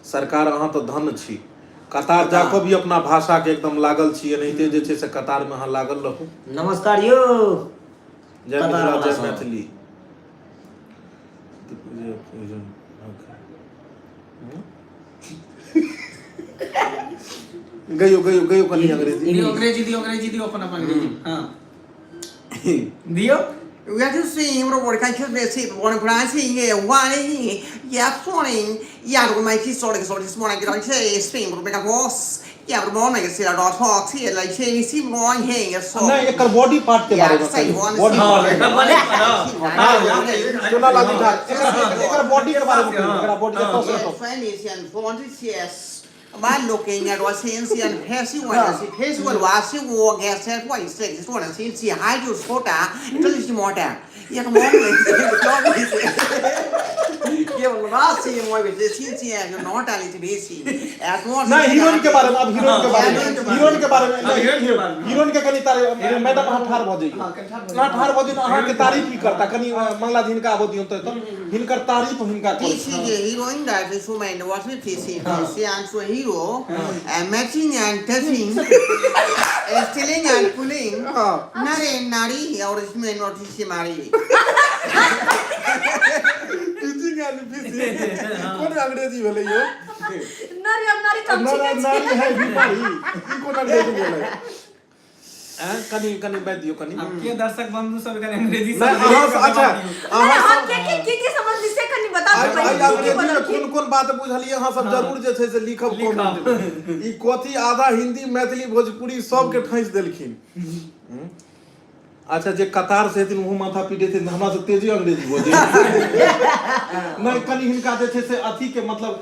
सरकार, अहाँ तऽ धन्य छी, कतार जाकऽ भी अपना भाषा के एकदम लागल छी। एनाहिते जे छै से कतार में अहाँ लागल रहू। नमस्कार यौ। जय कतार मिथिला, वाला जय सब। मैथिली। गयो गयो गयो, कनि अंग्रेजी। दियौ अंग्रेजी, दियौ अंग्रेजी, दियौ अपन अपन अंग्रेजी। हँ, दियौ। 我就是因为我看就是是我的不然是因为我的也说呢，也都买去说那个说的什么那个东西，是不那个我也不那个是老说起来是是我那个说。 नहि, एकर बॉडी पार्ट के बारे में सही कहियौ। बात। बॉडी हँ, पार्ट। एकर बॉडी पार्ट, हँ। चुना लागी ठार, एकर एकर बॉडी के बारे में कहियौ, एकरा बॉडी के कस। 还就说的，这是么的？也是么的？也不拉是我这亲戚就拿的里这些， नहीं, हीरोइन के बारे में, अब हीरोइन के बारे में, हीरोइन के बारे में। हाँ, हीरोइन के बारे में। हीरोइन के कनि तारीफ। मैडम, अहाँ ठाढ़ भऽ जइयौ, अहाँ ठाढ़ भऽ जइयौ, अहाँके तारीफ की करता। कनि मंगला जी हिनका आबऽ दियौ तऽ हिनकर तारीफ हिनका 第七个 heroine 的是出门的，我是提醒，是按说 hero，matching and touching, stealing and pulling, नरे नारी और इसमें नोटिस मारी। टीचिंग एंड फिशिंग, कोन अंग्रेजी भेलै यौ? नारी और नारी तऽ हम नारी ठीके नारी छियै। है बीमारी, ई कोन अंग्रेजी भेलै? ऐं, कनि कनि बाजि दियौ कनि। आब के दर्शक बंधु सब एकर अंग्रेजी नहि, समझ अहाँ के अच्छा। जवाब दियौ। अरे अहाँ हम के के के के समझली से कनि बता आइ दो आइ पहिले, की की अंग्रेजी मे बोललखिन? कोन कोन बात बुझलियै अहाँ सब, जरूर जे छै से लिखब लिखब। कमेंट मे। ई कथी आधा हिंदी मैथिली भोजपुरी सबके ठैस देलखिन। अच्छा, जे कतार से हेथिन ओहो माथा पीटेथिन, हमरा से तेजी अंग्रेजी बजै नहि। कनि हिनका जे छै से अथी के मतलब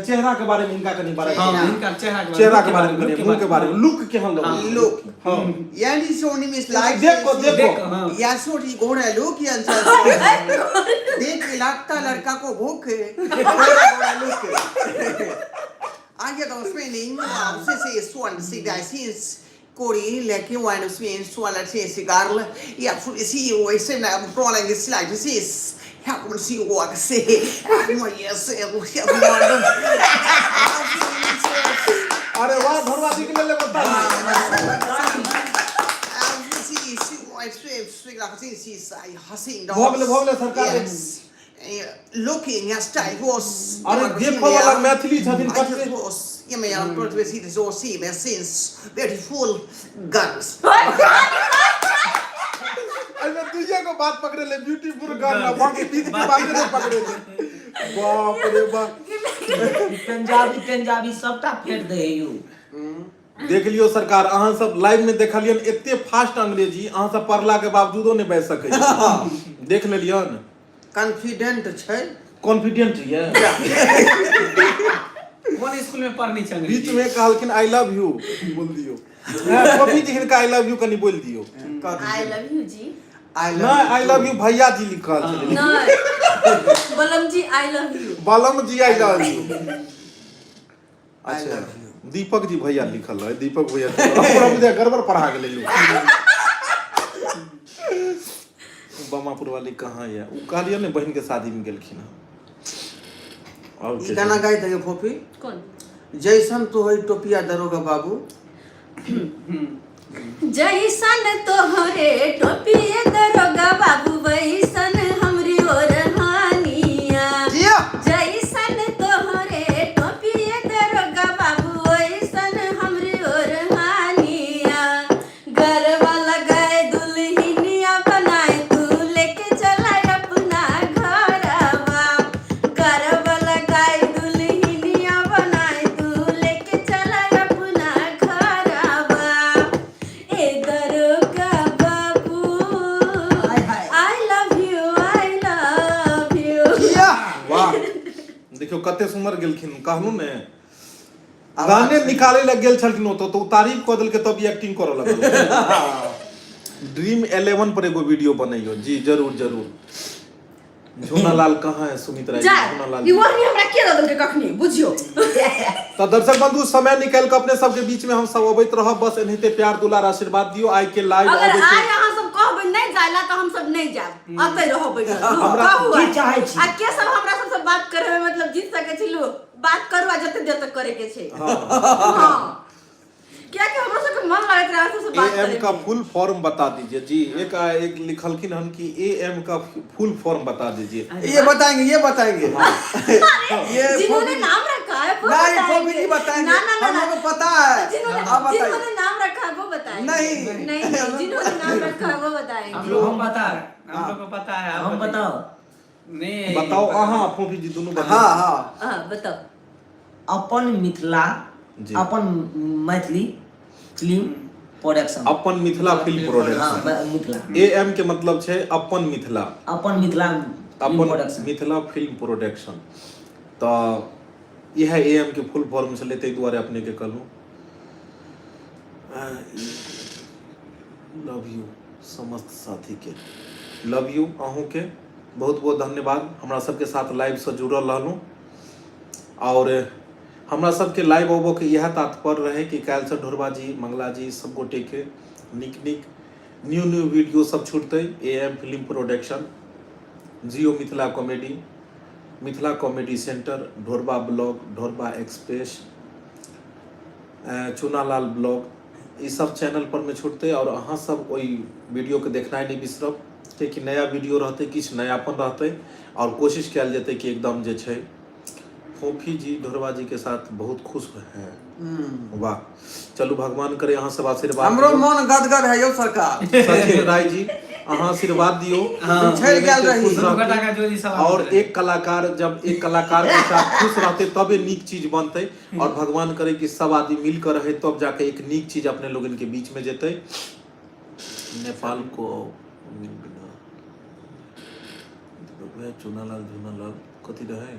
चेहरा के बारे में हिनका कनि बारे हँ, हिनकर चेहरा के बारे में, चेहरा के बारे में, लुक कनि मुंह के बारे में, लुक केहन लगै? लुक। हँ। यानी सोनी मिस लाइक देखो देखो। देख, हाँ। या सोनी घोड़ा लुक या देख के लगता लड़का को भूख है, घोड़ा घोड़ा लुक आगे तो उसमें नहीं उसे से सोन सीधा सीन्स कोरी लेके वाइन उसमें सोन से सिगार या सी वैसे ना प्रोलाइंग स्लाइड से how can see what से yes। अरे वाह, धोरबा जी के लेल एगो ताली। भऽ गेलै, भऽ गेलै सरकार। Looking at style was अरे देखो वाला मैथिली छथिन कते। Beautiful girls. एहिमे दुइये गो बात पकड़ेले, ब्यूटीफुल गर्ल, आ बाकी बीच के बाते नहि पकड़ेले। बाप रे बाप। पंजाबी पंजाबी सबटा फेंट दे है यौ। देख लियौ सरकार, अहाँ सब लाइव में देखलियन, एते फास्ट अंग्रेजी अहाँ सब पढ़ला के बावजूदो नहि बाजि सकै छी। देख लेलियन। कॉन्फिडेंट छै। कॉन्फिडेंट ये। कोन स्कूल में पढ़नी छै अंग्रेजी? बीच में कहलखिन I love you बोल दियौ। कवि जी, हिनका I love you कनि बोल दियौ। I love you ji. I नहि, I love you भैया जी लिखल छलै। नहीं, बलम जी I love you. बलम जी I love you. I अच्छा love you. Deepak ji भैया लिखल है, दीपक भैया हमरा बुझाय गड़बड़ पढ़ा गेलै यौ। बमापुर वाली कहाँ ये? ओ कहलियै ने बहिन के शादी में गेलखिन हँ। और ई के गाना गाइत है फोफी। कौन? जैसन तो है टोपिया दरोगा बाबू। जैसन तोहरे टोपिए दरोगा बाबू वैसन हमरी ओरहानिया। जिया। जैसन तोहरे टोपिए दरोगा बाबू वैसन हमरी ओरहानिया। गरबा लगाए दुल्हनिया बनाए तू लेके चला अपना घरवा। गरबा लगाए दुल्हनिया बनाए तू लेके चला अपना घरवा। ए दरोगा बाबू, हाय हाय। I love you, I love you. जिया। वाह, देखियौ कते सुंदर गेलखिन। कहलहुँ ने गाने निकाले लग गेल छलखिन ओतऽ, तऽ ओ तारीफ कऽ देलकै तब ई एक्टिंग करऽ लगल। ड्रीम 11 पर एगो वीडियो बनैयो जी, जरूर जरूर। झूना लाल कहाँ है? सुमित राय जी, जा झूना लाल ई जी। ओढ़नी हमरा के दऽ देलकै कखनी बुझियौ। तऽ दर्शक बंधु, समय निकालि कऽ अपने सबके बीच में हम सब अबैत रहब। बस एनाहिते प्यार दुलार आशीर्वाद दियौ। आइ के लाइव अगर अबै आइ के अहाँ सब कहबै नहि जाय ला तऽ हम सब नहि जायब, अतै रहब बैठल। हमरा कहू की आइ। चाहै छी? आ के सब हमरा सबसँ बात करे में मतलब जीत सकै छी लो बात करू आ जते देर तक करे के छै। हाँ, कियाकि हमरा सबके मन लागैत रहे सबसँ ए बात एम करे का में। फुल फॉर्म बता दीजिए जी। एक एक लिखलखिन हन कि ए एम का फुल फॉर्म बता दीजिए। ये बताएंगे, ये बताएंगे ये। जिन्होंने फोफी- नाम रखा है वो नहीं, बताएंगे। फोफी जी बताएंगे। ना ना ना हम ना। लोगों को पता है। जिन्होंने आप बताइए। जिन्होंने नाम रखा है वो बताएंगे। नहीं। नहीं नहीं, जिन्होंने नाम रखा है वो बताएंगे। हम लोग को पता है, हम लोग को पता है। आप हम बताइए। बताओ। नहीं, बताओ अहाँ, फोफी जी दुनू बताओ। हाँ हाँ। हाँ बताओ। अपन मिथिला जी। अपन मैथिली फिल्म प्रोडक्शन। अपन मिथिला फिल्म हाँ प्रोडक्शन। मिथिला। ए एम के मतलब छै अपन मिथिला। अपन मिथिला फिल्म अपन प्रोडक्शन। मिथिला फिल्म प्रोडक्शन, तऽ इएह ए एम के फुल फॉर्म छलै, ताहि दुआरे अपनेके कहलहुँ। लव यू समस्त साथीके, लव यू अहूँके। बहुत बहुत धन्यवाद, हमरा सबके साथ लाइवसँ जुड़ल रहलहुँ। आओर हमरा सबके लाइव अबऽके इएह तात्पर्य रहै कि काल्हिसँ ढोरबा जी, मंगला जी सब गोटेके नीक नीक न्यू न्यू वीडियो सब छुटतै। A M film production, Jio Mithila comedy, Mithila comedy centre, Dhorba blog, Dhorba express, Chunalal blog, ई सब चैनल पर में छुटतै। आओर अहाँ सब ओहि वीडियोके देखनाइ नहि बिसरब, कियाकि नया वीडियो रहतै, किछु नयापन रहतै आओर कोशिश कयल जेतै कि एकदम जे छै। फोफी जी ढोरबा जी के साथ बहुत खुश हैं, वाह। चलू, भगवान करे अहाँ सब आशीर्वाद हमरो दियौ। मन गदगद है यौ सरकार। सचिन राय जी, अहाँ आशीर्वाद दियौ। छड़ि गेल रही। खुश दुनू रहती। गोटा के जोड़ी सलामत और रहे। एक कलाकार जब एक कलाकार के साथ खुश रहते तबे नीक चीज बनते और भगवान करे कि सब आदमी मिल कर रहे, तब जाके एक नीक चीज अपने लोगन के बीच में जेते। नेपाल को मिल बिना दीपक भैया, चुनालाल, झुनालाल कथी रहे?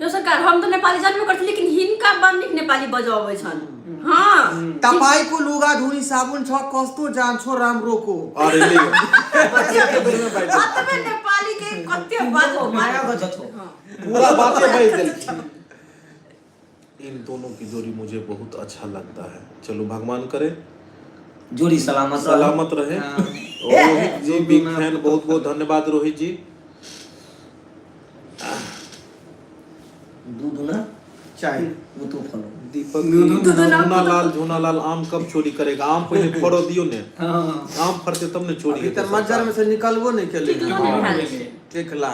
यो सरकार, हम तऽ नेपाली जानबे करती लेकिन हिनका बड़ नीक नेपाली बजऽ अबै छनि। हाँ। तपाईको लुगा धुनी साबुन छ कस्तो जान्छो राम्रो को। अरे ले। अतबे नेपाली के कते बात माया गजब छौ। पूरा बातें बज देलखिन। इन दोनों की जोड़ी मुझे बहुत अच्छा लगता है। चलो, भगवान करे जोड़ी सलामत रहे। सलामत रहे। हाँ। रोहित जी बिग फैन, बहुत बहुत धन्यवाद रोहित जी। दू दुना चाहे वो तो फलो। दीपक जी, झूनालाल, झूनालाल आम कब चोरी करेगा? आम पहले फड़ो दियो ने। हाँ। आम फड़ते तब ने चोरी अभी हेतै तऽ मज्जर में से निकलबो नहीं केले। टिकलो नहि भेल छै। टिकला।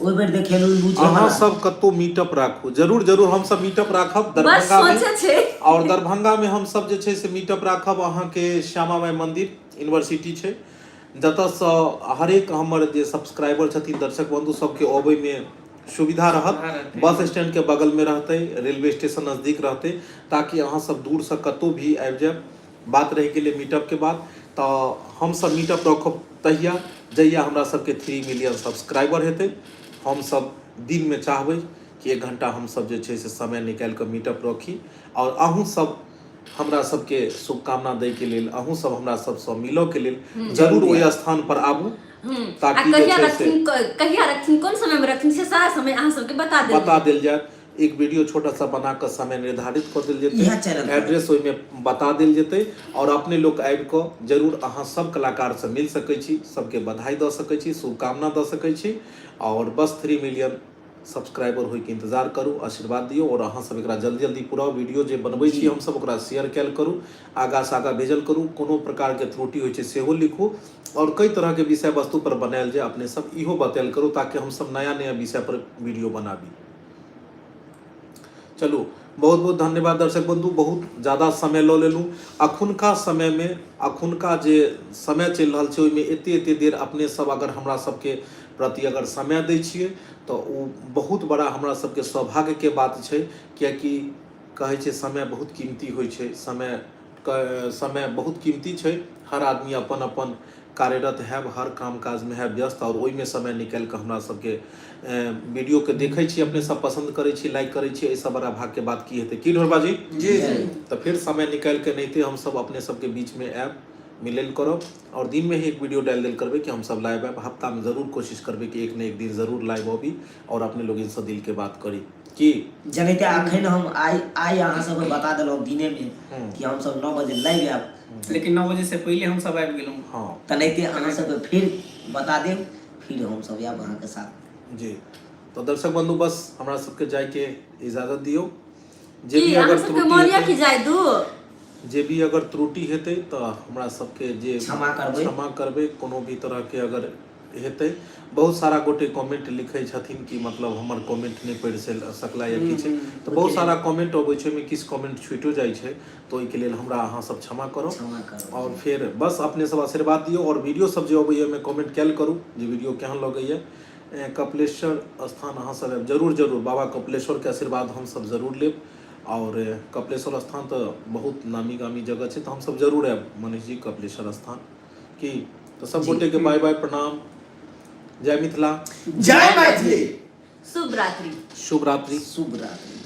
ओहि बेर देखेलू लूचे अहाँ वाला। सब कतौ मीटअप राखू। जरूर जरूर, हम सब मीटअप राखब बस दरभंगा में। सोचे छै। और दरभंगा में हम सब जे छै से मीटअप राखब अहाँके श्यामा माई मंदिर यूनिवर्सिटी छै, जतऽसँ हरेक हमर जे सब्सक्राइबर छथिन, दर्शक बंधु सबके अबै में सुविधा रहत। सुविधा रहतै। बस स्टैंड के बगल में रहतै, रेलवे स्टेशन नजदीक रहतै, ताकि अहाँ सब दूरसँ कतौ भी आबि जायब। बात रहि गेलै मीटअप के बाद, तऽ हमसब मीटअप रखब तहिया जहिया हमरा सबके 3 मिलियन सब्सक्राइबर हेतै। हमसब दिनमे चाहबै कि एक घंटा हमसब जे छै से समय निकालि कऽ मीटअप रखी आओर अहूँ सब हमरा सबके शुभकामना दैके लेल अहूँ सब हमरा सबसँ मिलऽके लेल जरूर ओहि स्थान पर आबू आ ताकि जे कहिया छै से रखथिन कहिया रखथिन कोन समय में रखथिन से सारा समय अहाँ सबके बता देल बता देल जायत एक वीडियो छोटा सा बना कऽ समय निर्धारित कऽ देल इएह जेतै चैनल पर। एड्रेस ओहिमे बता देल जेतै आओर अपने लोक आबि कऽ जरूर अहाँ सब कलाकारसँ मिल सकै छी सबके बधाई दऽ सकै छी शुभकामना दऽ सकै छी आओर बस 3 मिलियन सब्सक्राइबर होइके इंतजार करू आशीर्वाद दियौ आओर अहाँ सब एकरा जल्दी जल्दी पुराउ वीडियो जे बनबै छी हमसब ओकरा शेयर कयल करू आगाँ से आगाँ भेजल करू कोनो प्रकारके त्रुटि होइ छै सेहो लिखू आओर कई तरहके विषय वस्तु पर बनायल जाय अपने सब इहो बतायल करू ताकि हमसब नया नया विषय पर वीडियो बनाबी। चलू बहुत बहुत धन्यवाद दर्शक बंधु, बहुत ज़्यादा समय लऽ लेलहुँ। अखुनका समयमे अखुनका जे समय चलि रहल छै ओहिमे एते एते देर अपने सब अगर हमरा सबके प्रति अगर समय दै छियै तऽ ओ बहुत बड़ा हमरा सबके सौभाग्यके बात छै, कियाकि कहै छै समय बहुत कीमती होइ छै, समय समय बहुत कीमती छै। हर आदमी अपन अपन कार्यरत हैब, हर काम काजमे हैब व्यस्त, आओर ओहिमे समय निकालि कऽ हमरा सबके वीडियोके देखै छी, अपने सब पसन्द करै छी, लाइक करै छी, एहिसँ बड़ा भाग्यके बात की हेतै? की ढोरबा जी? जी जी। तऽ फेर समय निकालि कऽ एनाहिते हमसब अपने सबके बीचमे आयब, मिलल करब, आओर दिनमे ही एक वीडियो डालि देल करबै कि हमसब लाइव आयब। हफ्तामे जरूर कोशिश करबै कि एक ने एक दिन जरूर लाइव अबी आओर अपने लोग दिलके बात करी। की जेनाहिते अखन हम आइ आइ अहाँ सबके बता देलहुँ दिनेमे कि हमसब 9 बजे लाइव आयब, लेकिन 9 बजे से पहिले हम सब आबि गेलहुँ। हाँ, तेनाहिते अहाँ सबके फिर बता देब, फिर हमसब आयब अहाँके साथ। जी, तो दर्शक बंधु बस हमरा सबके जायके इजाजत दियौ। जे की भी अहाँ अगर सबके त्रुटि मोन यऽ हेतै कि जाय दू, जे भी अगर त्रुटि हेतै तऽ हमरा सबके जे क्षमा करबै, क्षमा करबै। कोनो भी तरहके अगर हेतै, बहुत सारा गोटे कमेंट लिखै छथिन कि मतलब हमर कमेंट नहि पढ़ि सकला या किछु, तऽ बहुत सारा कमेंट अबै छै, ओहिमे किछु कमेंट छुटियो जाइ छै, तऽ ओहिके लेल हमरा अहाँ सब क्षमा करब, क्षमा करब। आओर फेर बस अपने सब आशीर्वाद दियौ, आओर वीडियो सब जे अबैया ओहिमे कमेंट कयल करू जे वीडियो केहन लगैया। कपिलेश्वर स्थान अहाँ सब आयब जरूर, जरूर बाबा कपिलेश्वरके आशीर्वाद हमसब जरूर लेब। आओर कपिलेश्वर स्थान तऽ बहुत नामी गामी जगह छै, तऽ हमसब जरूर आयब मनीष जी कपिलेश्वर स्थान। की तऽ सब गोटे के बाय बाय, प्रणाम, जय मिथिला, जय मैथिली, शुभ रात्रि, शुभ रात्रि, शुभ रात्रि।